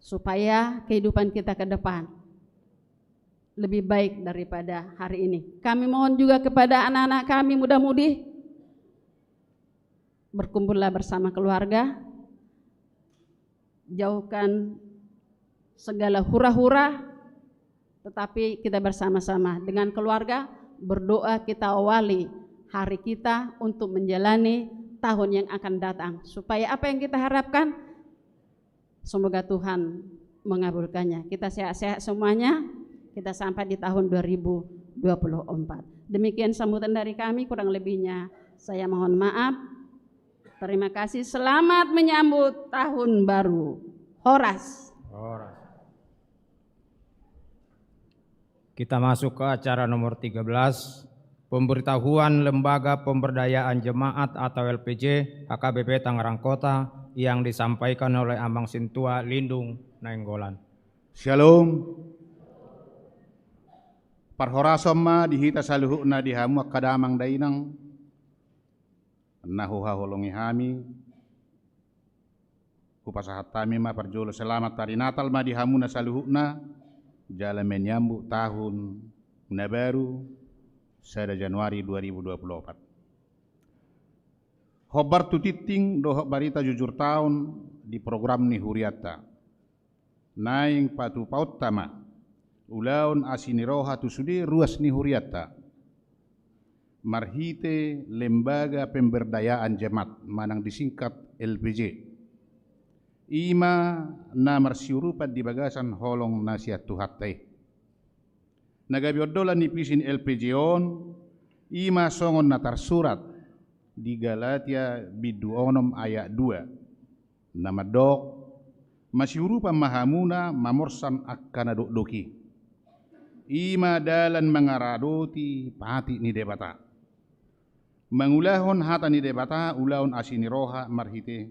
supaya kehidupan kita ke depan lebih baik daripada hari ini. Kami mohon juga kepada anak-anak kami, muda-mudi, berkumpullah bersama keluarga, jauhkan segala hura-hura, tetapi kita bersama-sama dengan keluarga berdoa, kita awali hari kita untuk menjalani tahun yang akan datang. Supaya apa yang kita harapkan? Semoga Tuhan mengabulkannya. Kita sehat-sehat semuanya, kita sampai di tahun dua ribu dua puluh empat. Demikian sambutan dari kami, kurang lebihnya saya mohon maaf. Terima kasih, selamat menyambut tahun baru. Horas. Horas. Kita masuk ke acara nomor tiga belas, pemberitahuan Lembaga Pemberdayaan Jemaat atau L P J H K B P Tangerang Kota, yang disampaikan oleh Amang Sintua Lindung Nainggolan. Shalom. Parhorason ma di hita saluhutna, di hamu angka damang dainang na huhaholongi hami. Hupasahat hami ma parjolo selamat hari Natal ma di hamuna saluhutna, jala menyambut tahun na baru, sada Januari dua ribu dua puluh empat. Hombar tu tingting dohot barita jujur taon di program ni hurianta. Naeng patupaonta ma ulaon asi ni roha tu sude ruas ni hurianta marhite Lembaga Pemberdayaan Jemaat, manang disingkat L P J. I ma na marsiurupan di bagasan holong na sian Tuhanta i. Na gabe ondolan ni visi ni L P J on, i ma songon na tarsurat di Galatia bindu onom ayat dua. Na mandok, masiurupan ma hamuna mamorsan angka na dokdok i. I ma dalan mangaradoti patik ni Debata. Mangulahon hata ni Debata ulaon asi ni roha marhite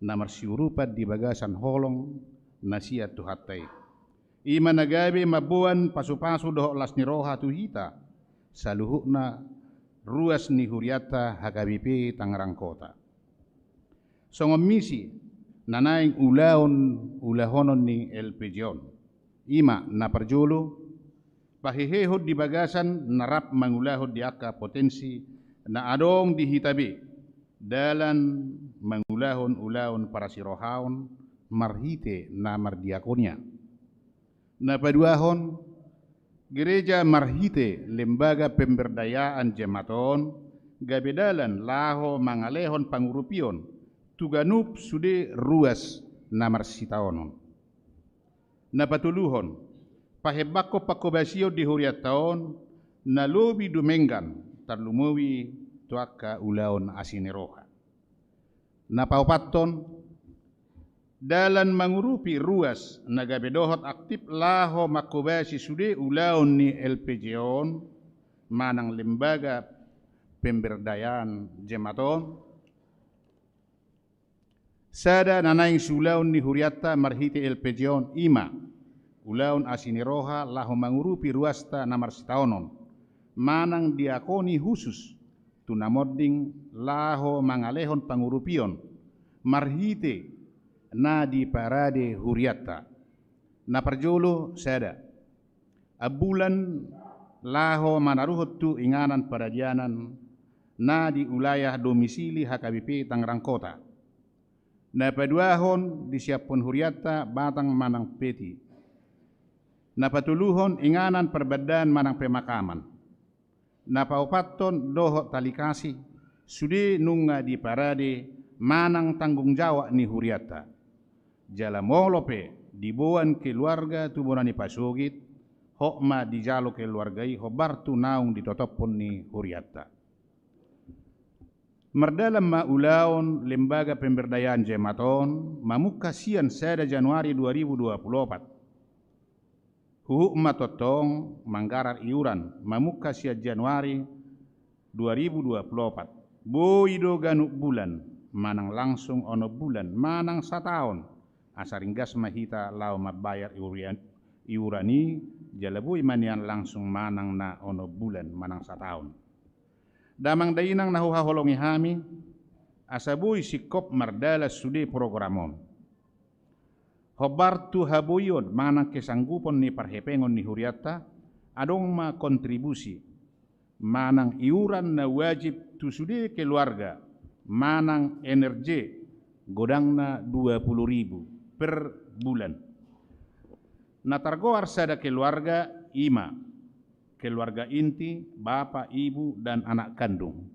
na marsiurupan di bagasan holong na sian Tuhanta i. I ma na gabe mamboan pasupasu dohot las ni roha tu hita saluhutna ruas ni hurianta H K B P Tangerang Kota. Songon misi na naeng ulaon ulahonon ni L P J on. I ma na parjolo, pahehehon di bagasan na rap mangulahon di angka potensi na adong di hita be dalan mangulahon ulaon parasirohaon marhite na mardiakonia. Na paduahon, gereja marhite Lembaga Pemberdayaan Jemaat on gabe dalan laho mangalehon pangurupion tu ganup sude ruas na marsitaonon. Na patoluhon, pahembangkon panghobasion di hurianta on na lobi dumenggan tarlumobi tu angka ulaon asi ni roha. Na paopathon, dalan mangurupi ruas na gabe dohot aktip laho manghobasi sude ulaon ni L P J on manang Lembaga Pemberdayaan Jemaat on. Sada na naeng siulaon ni hurianta marhite L P J on i ma ulaon asi ni roha laho mangurupi ruasta na marsitaonon manang diakoni husus tu na monding laho mangalehon pangurupion marhite na diparade hurianta. Na parjolo sada, ambulan laho manaruhon tu inganan paradianan na di ulayah domisili H K B P Tangerang Kota. Na paduahon disiaphon hurianta batang manang peti. Na patoluhon inganan parbandaan manang pemakaman. Na paopathon dohot tali kasih, sude nunga diparade manang tanggung jawab ni hurianta. Jala molo pe diboan keluarga tu bona ni pasogit, hot ma dijalo keluarga i hombar tu naung ditotophon ni hurianta. Mardalan ma ulaon Lembaga Pemberdayaan Jemaat on mamungka sian sada Januari dua ribu dua puluh opat. Huhut ma tongtong manggarar iuran mamungka sian Januari dua ribu dua puluh opat. Boi do ganup bulan manang langsung onom bulan manang sataon asa ringgas ma hita laho mambayar iuran, iuran i, jala boi ma nian langsung manang na onom bulan manang sataon. Damang dainang na huhaholongi hami, asa boi singkop mardalan sude program on. Hombar tu haboion manang kesanggupon ni parhepengon ni hurianta, adong ma kontribusi manang iuran na wajib tu sude keluarga manang N R J, godangna dua puluh ribu. per bulan. Na targoar sada keluarga i ma keluarga inti, bapa, ibu, dan anak kandung.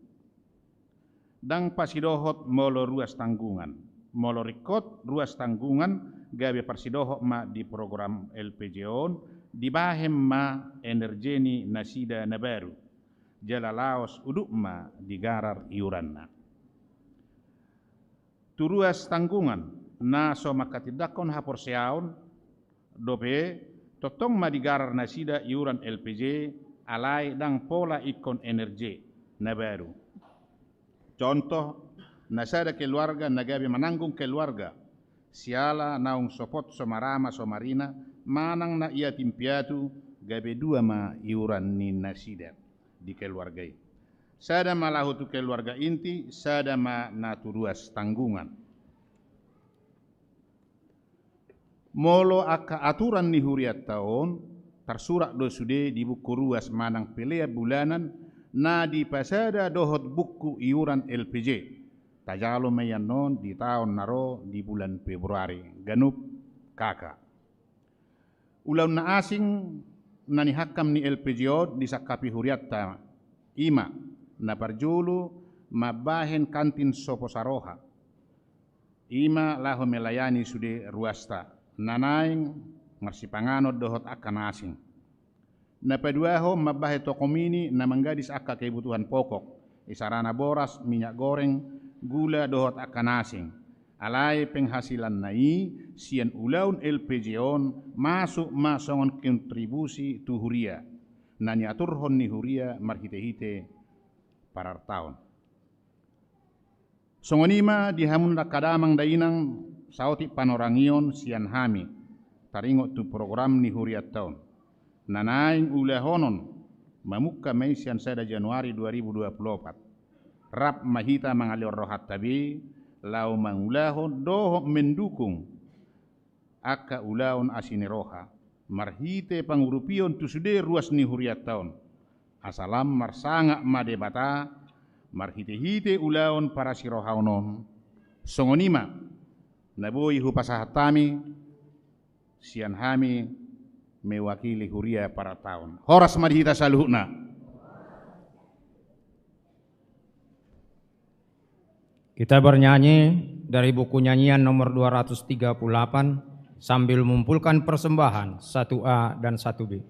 Ndang pasidohot molo ruas tanggungan. Molo ringkot ruas tanggungan, gabe parsidohot ma di program L P J on, dibahen ma energi ni nasida na baru, jala laos udut ma digarar iuranna. Tu ruas tanggungan na so manghatindanghon haporseaon, dope tongtong ma digarar nasida iuran L P J, alai ndang pola ingkon energi na baru. Contoh, na sada keluarga na gabe mananggung keluarga, siala naung sopot so marama so marina, manang na yatim piatu, gabe dua ma iuran ni nasida di keluarga i. Sada ma laho tu keluarga inti, sada ma na tu ruas tanggungan. Molo angka aturan ni hurianta on, tarsurat do sude di buku ruas manang pelean bulanan, na dipasada dohot buku iuran L P J. Tajalo ma i annon di taon na ro di bulan Februari, ganup kaka. Ulaon na asing na nihangkam ni L P J on disangkapi hurianta, i ma, na parjolo mambahen kantin so posa roha. I ma laho melayani sude ruasta, na naeng marsipanganon dohot angka na asing. Na paduahon mambahen toko mini na manggadis angka kebutuhan pokok, isarana boras, minyak goreng, gula dohot angka na asing. Alai penghasilanna i sian ulaon L P J on masuk ma songon kontribusi tu huria, na niaturhon ni huria marhitehite parartaon. Songon i ma di hamu angka damang dainang, saotik panorangion sian hami taringot tu program ni hurianta on. Na naeng ulahonon mamungka ma i sian sada Januari dua ribu dua puluh opat. Rap ma hita mangalehon rohanta be laho mangulahon dohot mendukung angka ulaon asi ni roha, marhite pangurupion tu sude ruas ni hurianta on. Asa lam marsangap ma Debata marhitehite ulaon parasirohaon on. Songon i ma na boi hupasahat hami sian hami mewakili huria parartaon. Horas ma di hita saluhutna. Kita bernyanyi dari buku nyanyian nomor dua ratus tiga puluh delapan sambil mengumpulkan persembahan satu A dan satu B.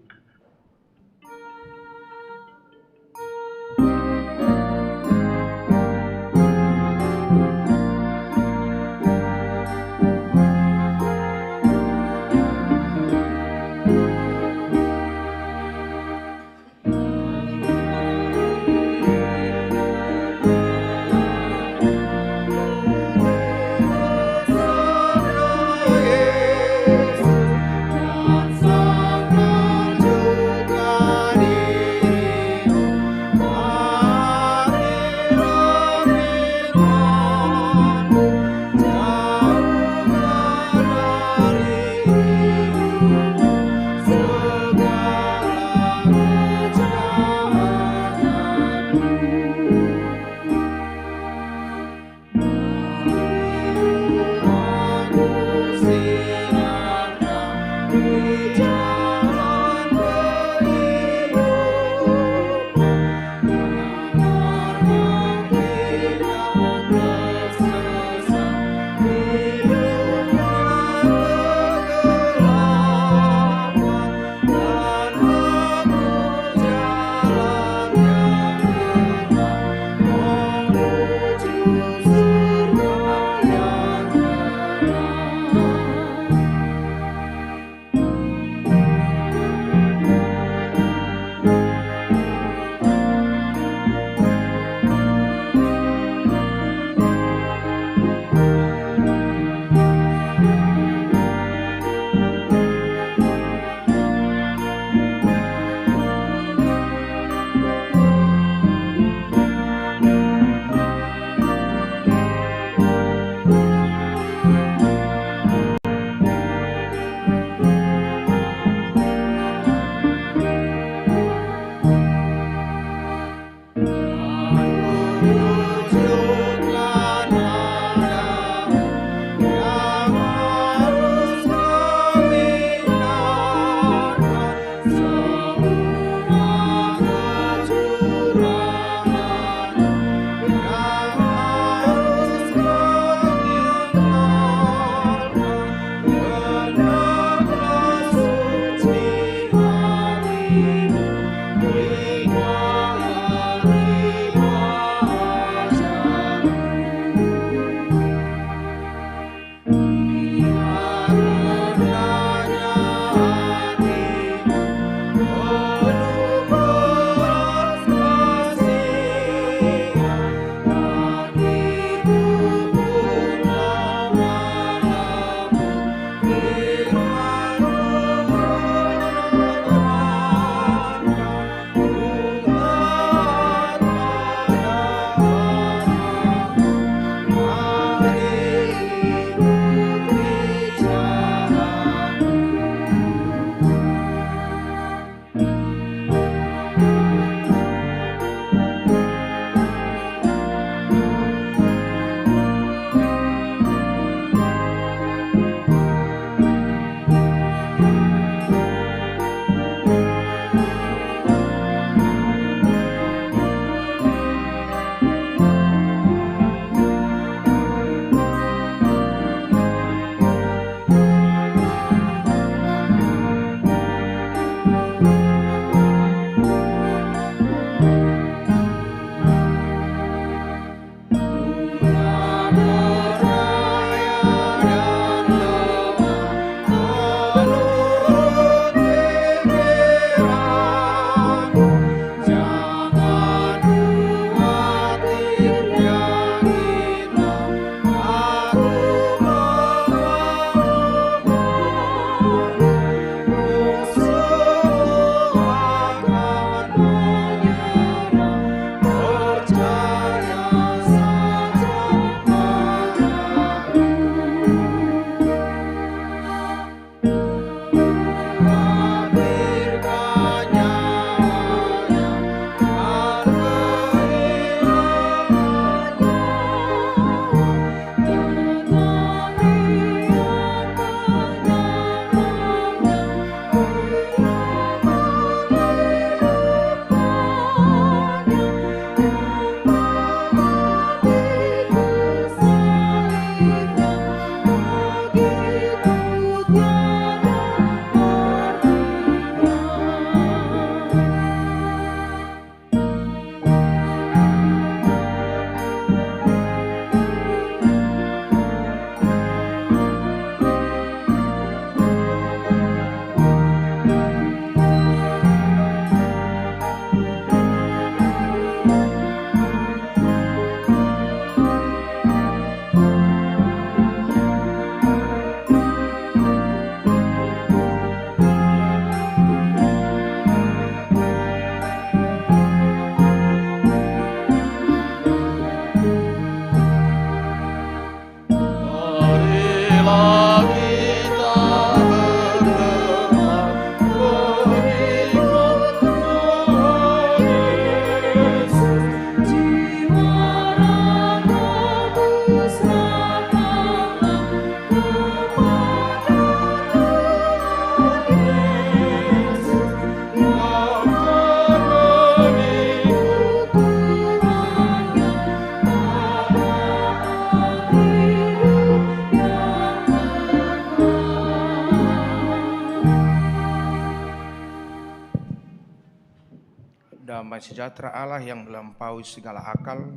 Sejahtera Allah yang melampaui segala akal,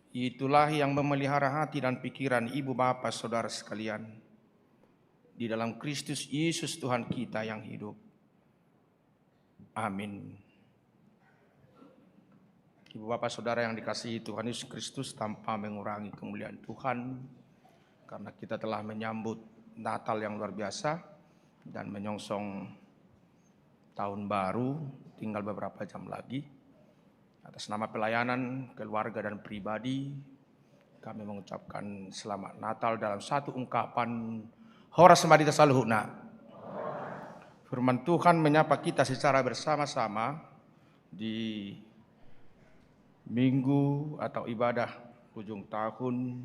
itulah yang memelihara hati dan pikiran ibu bapa saudara sekalian di dalam Kristus Yesus Tuhan kita yang hidup. Amin. Ibu bapa saudara yang dikasihi Tuhan Yesus Kristus, tanpa mengurangi kemuliaan Tuhan, karena kita telah menyambut Natal yang luar biasa dan menyongsong tahun baru, tinggal beberapa jam lagi. Atas nama pelayanan, keluarga, dan pribadi, kami mengucapkan selamat Natal dalam satu ungkapan horas ma di hita saluhutna. Firman Tuhan menyapa kita secara bersama-sama di minggu atau ibadah ujung tahun,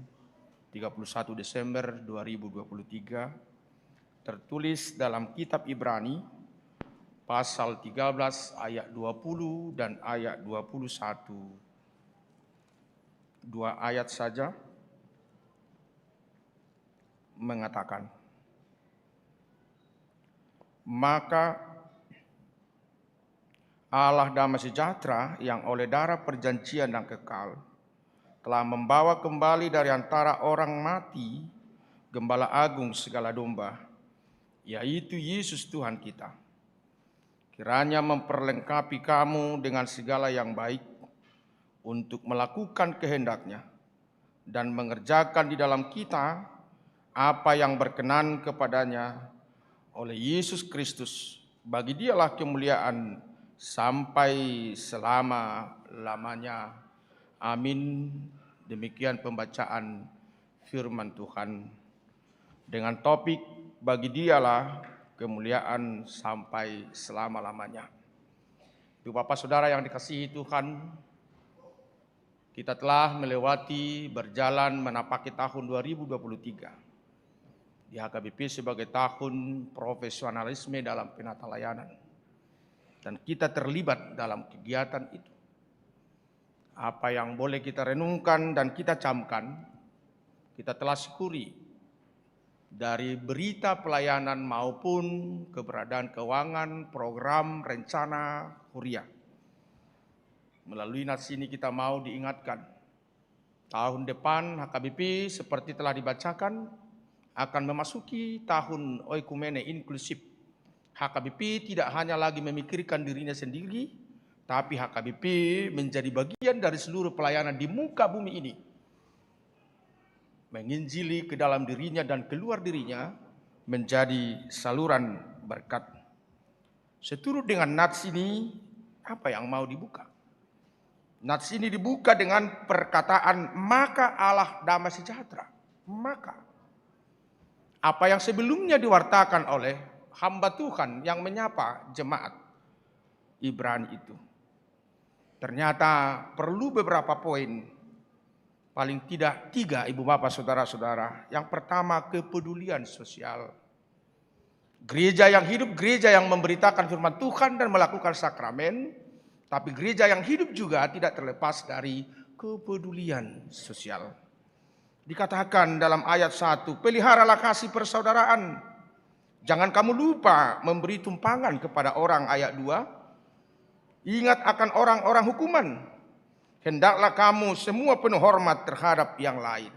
tiga puluh satu Desember dua ribu dua puluh tiga, tertulis dalam kitab Ibrani pasal tiga belas ayat dua puluh dan ayat dua puluh satu. Dua ayat saja mengatakan, maka Allah damai sejahtera yang oleh darah perjanjian yang kekal telah membawa kembali dari antara orang mati gembala agung segala domba, yaitu Yesus Tuhan kita, kiranya memperlengkapi kamu dengan segala yang baik untuk melakukan kehendaknya, dan mengerjakan di dalam kita apa yang berkenan kepadanya oleh Yesus Kristus. Bagi dialah kemuliaan sampai selama-lamanya. Amin. Demikian pembacaan firman Tuhan dengan topik bagi dialah kemuliaan sampai selama-lamanya. Ibu Bapak Saudara yang dikasihi Tuhan, kita telah melewati, berjalan, menapaki tahun dua ribu dua puluh tiga. Di H K B P sebagai tahun profesionalisme dalam penata layanan. Dan kita terlibat dalam kegiatan itu. Apa yang boleh kita renungkan dan kita camkan, kita telah syukuri dari berita pelayanan maupun keberadaan keuangan program rencana Huria. Melalui nats ini kita mau diingatkan, tahun depan H K B P seperti telah dibacakan akan memasuki tahun oikumene inklusif. H K B P tidak hanya lagi memikirkan dirinya sendiri, tapi H K B P menjadi bagian dari seluruh pelayanan di muka bumi ini. Menginjili ke dalam dirinya dan keluar dirinya menjadi saluran berkat. Seturut dengan nats ini, apa yang mau dibuka? Nats ini dibuka dengan perkataan, "Maka Allah damai sejahtera." Maka. Apa yang sebelumnya diwartakan oleh hamba Tuhan yang menyapa jemaat Ibrani itu. Ternyata perlu beberapa poin, paling tidak tiga, ibu bapak, saudara-saudara. Yang pertama, kepedulian sosial. Gereja yang hidup, gereja yang memberitakan firman Tuhan dan melakukan sakramen, tapi gereja yang hidup juga tidak terlepas dari kepedulian sosial. Dikatakan dalam ayat satu, "Peliharalah kasih persaudaraan. Jangan kamu lupa memberi tumpangan kepada orang," ayat dua. "Ingat akan orang-orang hukuman. Hendaklah kamu semua penuh hormat terhadap yang lain."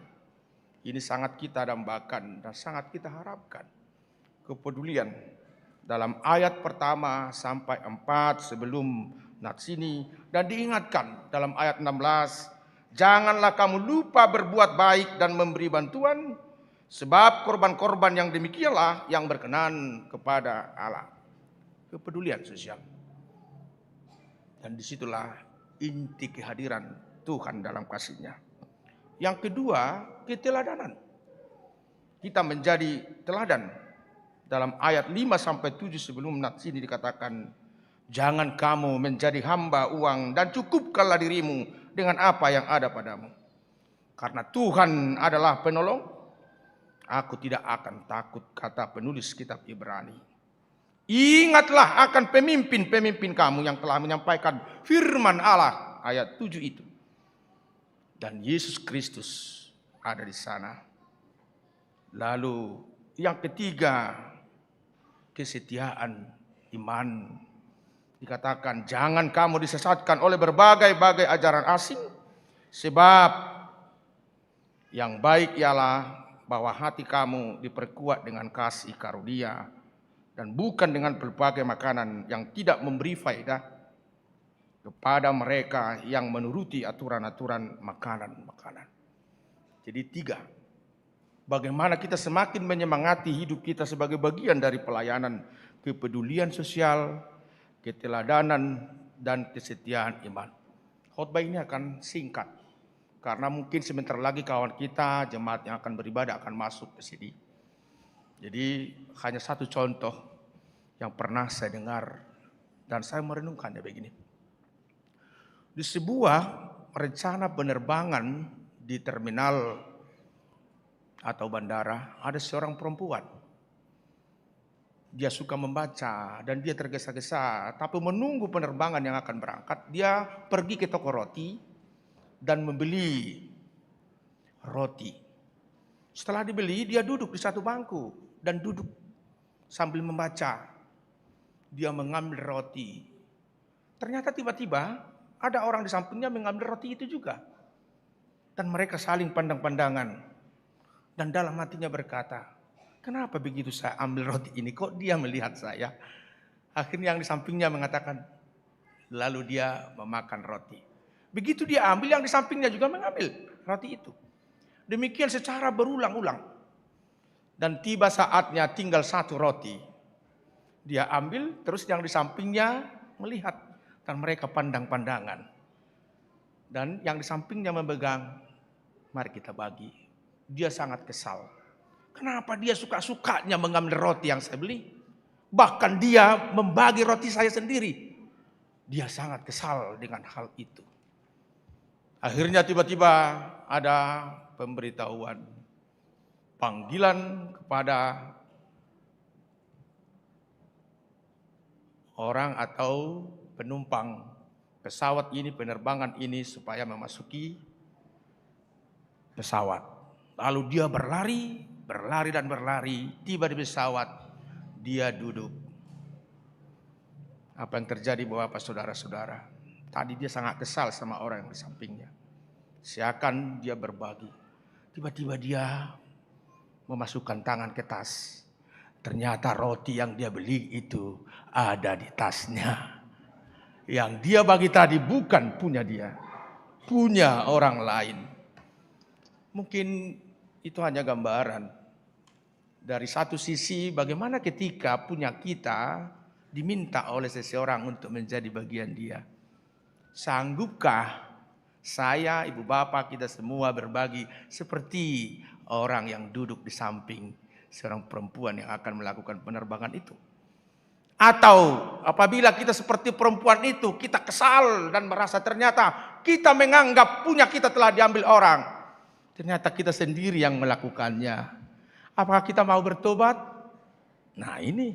Ini sangat kita dambakan dan sangat kita harapkan. Kepedulian dalam ayat pertama sampai empat sebelum nats ini, dan diingatkan dalam ayat enam belas, "Janganlah kamu lupa berbuat baik dan memberi bantuan, sebab korban-korban yang demikianlah yang berkenan kepada Allah." Kepedulian sosial. Dan disitulah inti kehadiran Tuhan dalam kasih-Nya. Yang kedua, keteladanan. Kita menjadi teladan. Dalam ayat lima sampai tujuh sebelum nats ini dikatakan, "Jangan kamu menjadi hamba uang dan cukupkanlah dirimu dengan apa yang ada padamu. Karena Tuhan adalah penolong, aku tidak akan takut," kata penulis kitab Ibrani. Ingatlah akan pemimpin-pemimpin kamu yang telah menyampaikan firman Allah, ayat tujuh itu. Dan Yesus Kristus ada di sana. Lalu yang ketiga, kesetiaan iman. Dikatakan, "Jangan kamu disesatkan oleh berbagai-bagai ajaran asing, sebab yang baik ialah bahwa hati kamu diperkuat dengan kasih karunia dan bukan dengan berbagai makanan yang tidak memberi faedah kepada mereka yang menuruti aturan-aturan makanan-makanan." Jadi tiga, bagaimana kita semakin menyemangati hidup kita sebagai bagian dari pelayanan kepedulian sosial, keteladanan, dan kesetiaan iman. Khotbah ini akan singkat, karena mungkin sebentar lagi kawan kita, jemaat yang akan beribadah akan masuk ke sini. Jadi hanya satu contoh yang pernah saya dengar dan saya merenungkannya begini. Di sebuah rencana penerbangan di terminal atau bandara, ada seorang perempuan. Dia suka membaca dan dia tergesa-gesa, tapi menunggu penerbangan yang akan berangkat, dia pergi ke toko roti dan membeli roti. Setelah dibeli, dia duduk di satu bangku dan duduk sambil membaca. Dia mengambil roti. Ternyata tiba-tiba ada orang di sampingnya mengambil roti itu juga. Dan mereka saling pandang-pandangan. Dan dalam hatinya berkata, "Kenapa begitu saya ambil roti ini, kok dia melihat saya?" Akhirnya yang di sampingnya mengatakan, lalu dia memakan roti. Begitu dia ambil, yang di sampingnya juga mengambil roti itu. Demikian secara berulang-ulang. Dan tiba saatnya tinggal satu roti. Dia ambil, terus yang di sampingnya melihat. Dan mereka pandang-pandangan. Dan yang di sampingnya memegang, "Mari kita bagi." Dia sangat kesal. "Kenapa dia suka-sukanya mengambil roti yang saya beli? Bahkan dia membagi roti saya sendiri." Dia sangat kesal dengan hal itu. Akhirnya tiba-tiba ada pemberitahuan, panggilan kepada orang atau penumpang pesawat ini, penerbangan ini, supaya memasuki pesawat. Lalu dia berlari, berlari dan berlari, tiba di pesawat, dia duduk. Apa yang terjadi, Bapak, saudara-saudara? Tadi dia sangat kesal sama orang yang di sampingnya. Seakan dia berbagi. Tiba-tiba dia memasukkan tangan ke tas. Ternyata roti yang dia beli itu ada di tasnya. Yang dia bagi tadi bukan punya dia, punya orang lain. Mungkin itu hanya gambaran. Dari satu sisi, bagaimana ketika punya kita diminta oleh seseorang untuk menjadi bagian dia? Sanggupkah saya, ibu bapa, kita semua berbagi seperti orang yang duduk di samping seorang perempuan yang akan melakukan penerbangan itu? Atau apabila kita seperti perempuan itu, kita kesal dan merasa ternyata kita menganggap punya kita telah diambil orang, ternyata kita sendiri yang melakukannya. Apakah kita mau bertobat? Nah, ini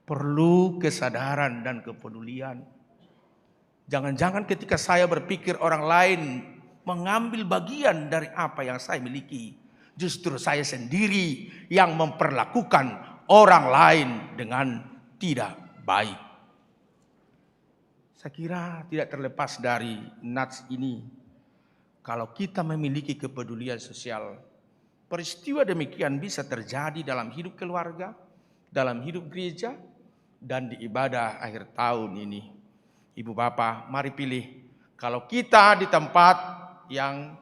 perlu kesadaran dan kepedulian. Jangan-jangan ketika saya berpikir orang lain mengambil bagian dari apa yang saya miliki, justru saya sendiri yang memperlakukan orang lain dengan tidak baik. Saya kira tidak terlepas dari nats ini, kalau kita memiliki kepedulian sosial, peristiwa demikian bisa terjadi dalam hidup keluarga, dalam hidup gereja, dan di ibadah akhir tahun ini. Ibu bapa, mari pilih. Kalau kita di tempat yang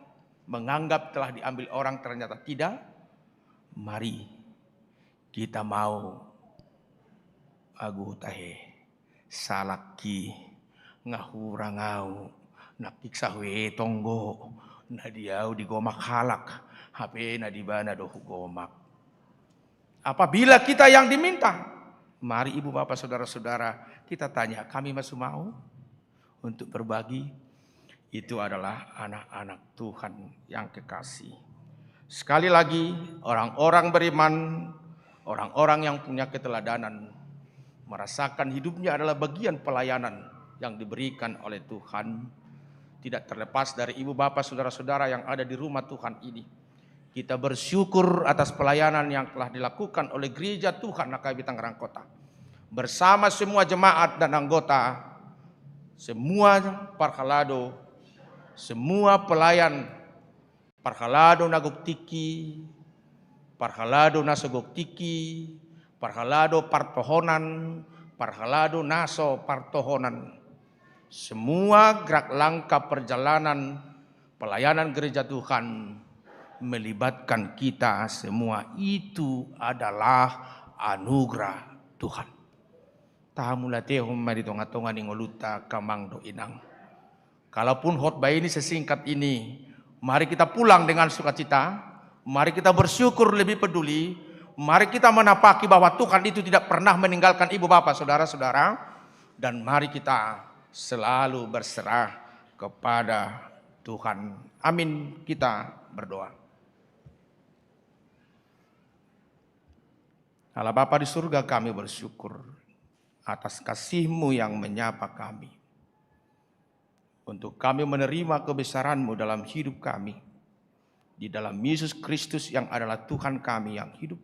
menganggap telah diambil orang, ternyata tidak, mari kita mau, agu tahe, salakki, nga hurang au, nangkin sahu i tonggo, na di au digomak halak, hape na di ibana do hugomak. Apabila kita yang diminta, mari ibu bapa saudara-saudara, kita tanya, kami masih mau untuk berbagi? Itu adalah anak-anak Tuhan yang kekasih. Sekali lagi, orang-orang beriman, orang-orang yang punya keteladanan, merasakan hidupnya adalah bagian pelayanan yang diberikan oleh Tuhan. Tidak terlepas dari ibu bapa saudara-saudara yang ada di rumah Tuhan ini, kita bersyukur atas pelayanan yang telah dilakukan oleh Gereja Tuhan H K B Tangerang Kota. bersama semua jemaat dan anggota, semua parhalado, semua pelayan, parhalado na gok tingki, parhalado na so gok tingki, parhalado partohonan, parhalado na so partohonan. Semua gerak langkah perjalanan pelayanan gereja Tuhan melibatkan kita semua, itu adalah anugerah Tuhan. Tahamauliatehon ma di tongatonga ni ngolunta angka amang dohot inang. Kalaupun khotbah ini sesingkat ini, mari kita pulang dengan sukacita, mari kita bersyukur lebih peduli, mari kita menapaki bahwa Tuhan itu tidak pernah meninggalkan ibu bapa, saudara-saudara, dan mari kita selalu berserah kepada Tuhan. Amin. Kita berdoa. Allah Bapa di surga, kami bersyukur atas kasih-Mu yang menyapa kami, untuk kami menerima kebesaran-Mu dalam hidup kami. Di dalam Yesus Kristus yang adalah Tuhan kami yang hidup,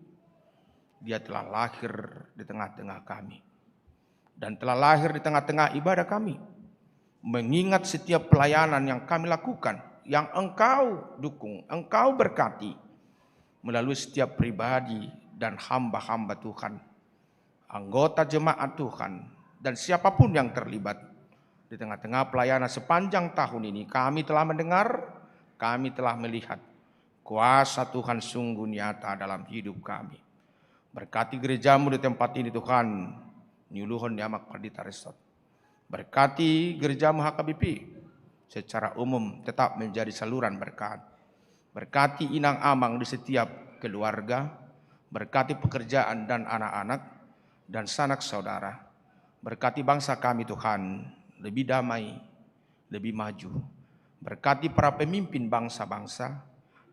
Dia telah lahir di tengah-tengah kami dan telah lahir di tengah-tengah ibadah kami, mengingat setiap pelayanan yang kami lakukan, yang Engkau dukung, Engkau berkati melalui setiap pribadi dan hamba-hamba Tuhan, anggota jemaat Tuhan, dan siapapun yang terlibat di tengah-tengah pelayanan sepanjang tahun ini. Kami telah mendengar, kami telah melihat kuasa Tuhan sungguh nyata dalam hidup kami. Berkati gereja-Mu di tempat ini, Tuhan, niuluhon ni Amak Pandita Resort. Berkati gereja-Mu H K B P secara umum, tetap menjadi saluran berkat. Berkati inang amang di setiap keluarga, berkati pekerjaan dan anak-anak dan sanak saudara. Berkati bangsa kami, Tuhan, lebih damai, lebih maju. Berkati para pemimpin bangsa-bangsa,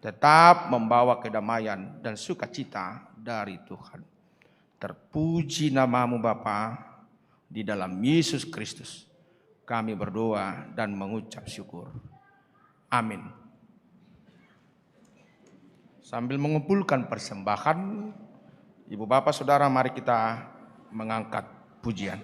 tetap membawa kedamaian dan sukacita dari Tuhan. Terpuji nama-Mu, Bapa, di dalam Yesus Kristus kami berdoa dan mengucap syukur. Amin. Sambil mengumpulkan persembahan, ibu bapa saudara, mari kita mengangkat pujian.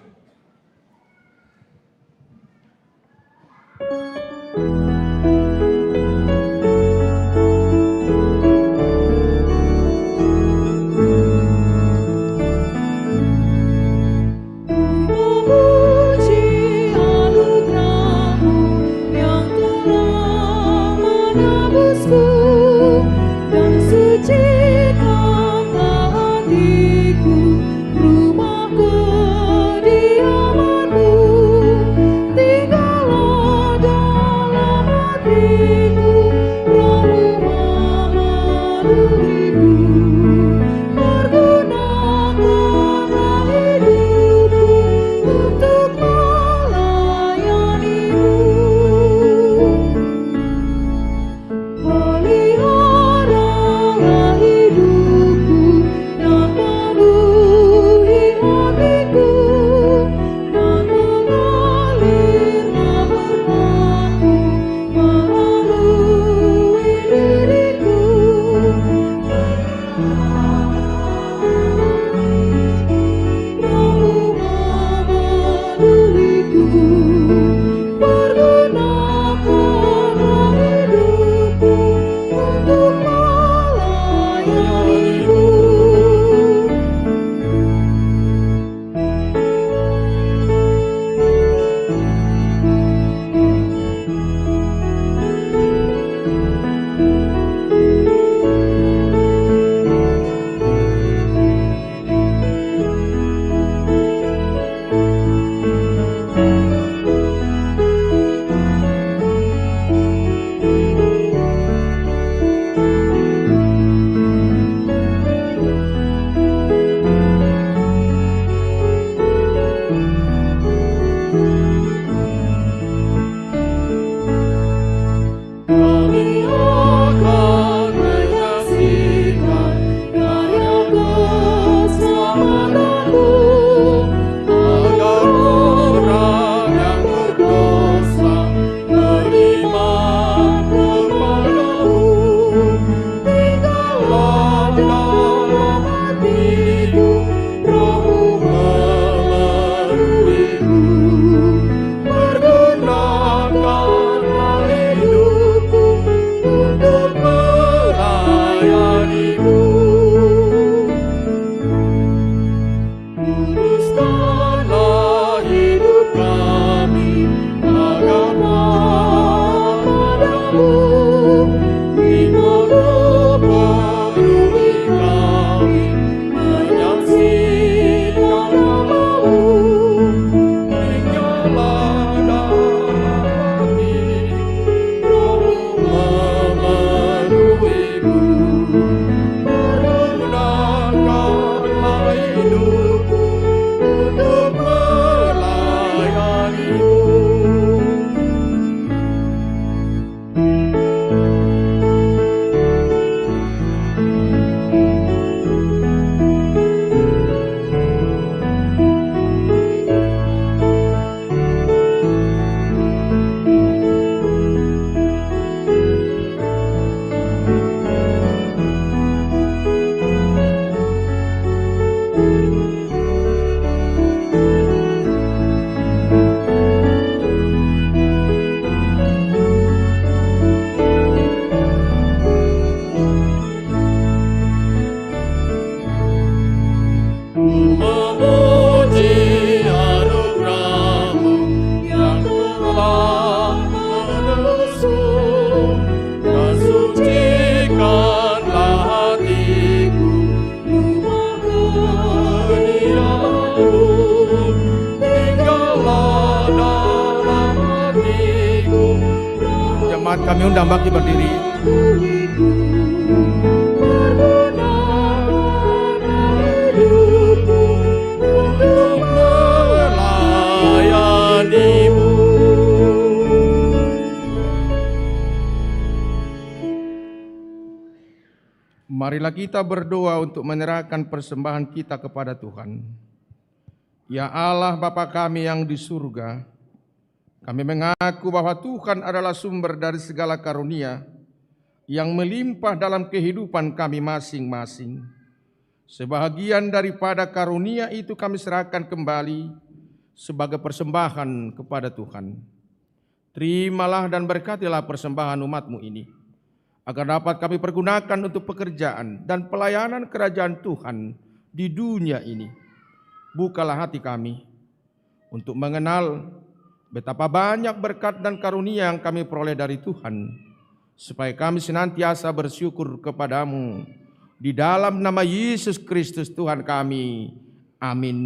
Kami undang bagi berdiri. Marilah kita berdoa untuk menyerahkan persembahan kita kepada Tuhan. Ya Allah, Bapa kami yang di surga, kami mengaku bahwa Tuhan adalah sumber dari segala karunia yang melimpah dalam kehidupan kami masing-masing. Sebahagian daripada karunia itu kami serahkan kembali sebagai persembahan kepada Tuhan. Terimalah dan berkatilah persembahan umat-Mu ini, agar dapat kami pergunakan untuk pekerjaan dan pelayanan kerajaan Tuhan di dunia ini. Bukalah hati kami untuk mengenal betapa banyak berkat dan karunia yang kami peroleh dari Tuhan, supaya kami senantiasa bersyukur kepada-Mu. Di dalam nama Yesus Kristus Tuhan kami. Amin.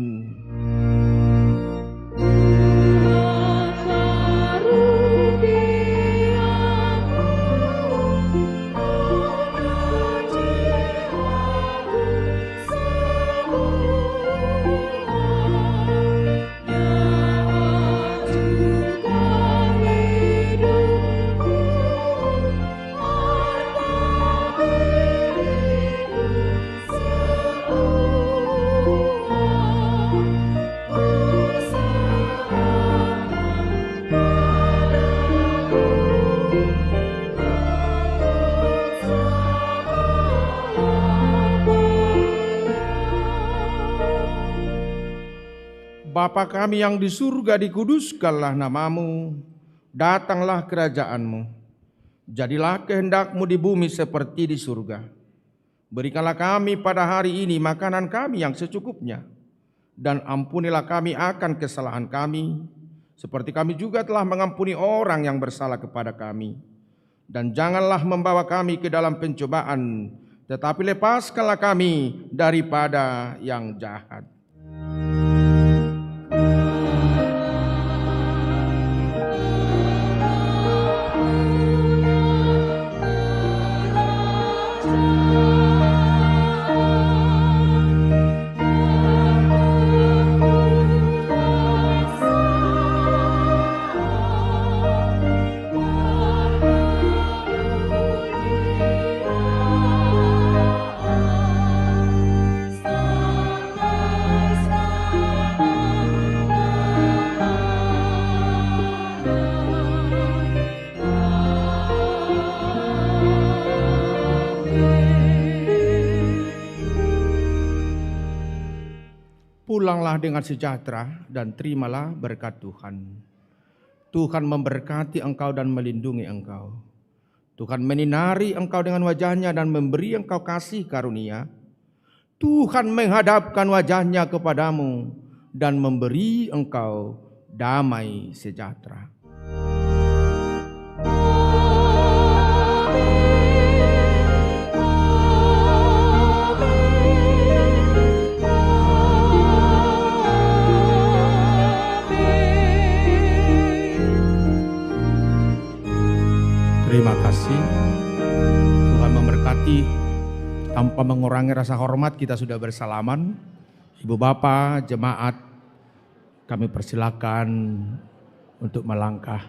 Bapa kami yang di surga, dikuduskanlah nama-Mu, datanglah kerajaan-Mu, jadilah kehendak-Mu di bumi seperti di surga. Berikanlah kami pada hari ini makanan kami yang secukupnya, dan ampunilah kami akan kesalahan kami, seperti kami juga telah mengampuni orang yang bersalah kepada kami. Dan janganlah membawa kami ke dalam pencobaan, tetapi lepaskanlah kami daripada yang jahat. Pulanglah dengan sejahtera dan terimalah berkat Tuhan. Tuhan memberkati engkau dan melindungi engkau. Tuhan menyinari engkau dengan wajah-Nya dan memberi engkau kasih karunia. Tuhan menghadapkan wajah-Nya kepadamu dan memberi engkau damai sejahtera. Terima kasih. Tuhan memberkati. Tanpa mengurangi rasa hormat, kita sudah bersalaman. Ibu bapa, jemaat, kami persilakan untuk melangkah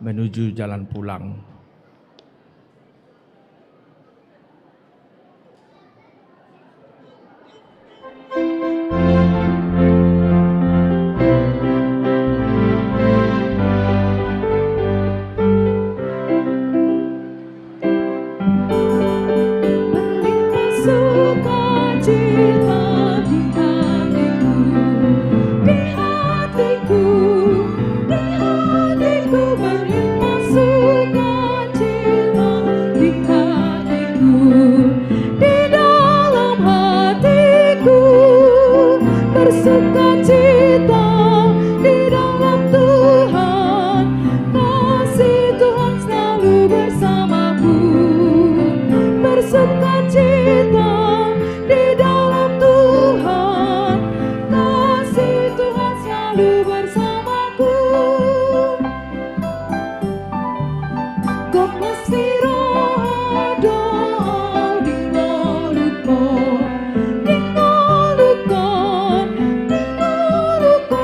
menuju jalan pulang.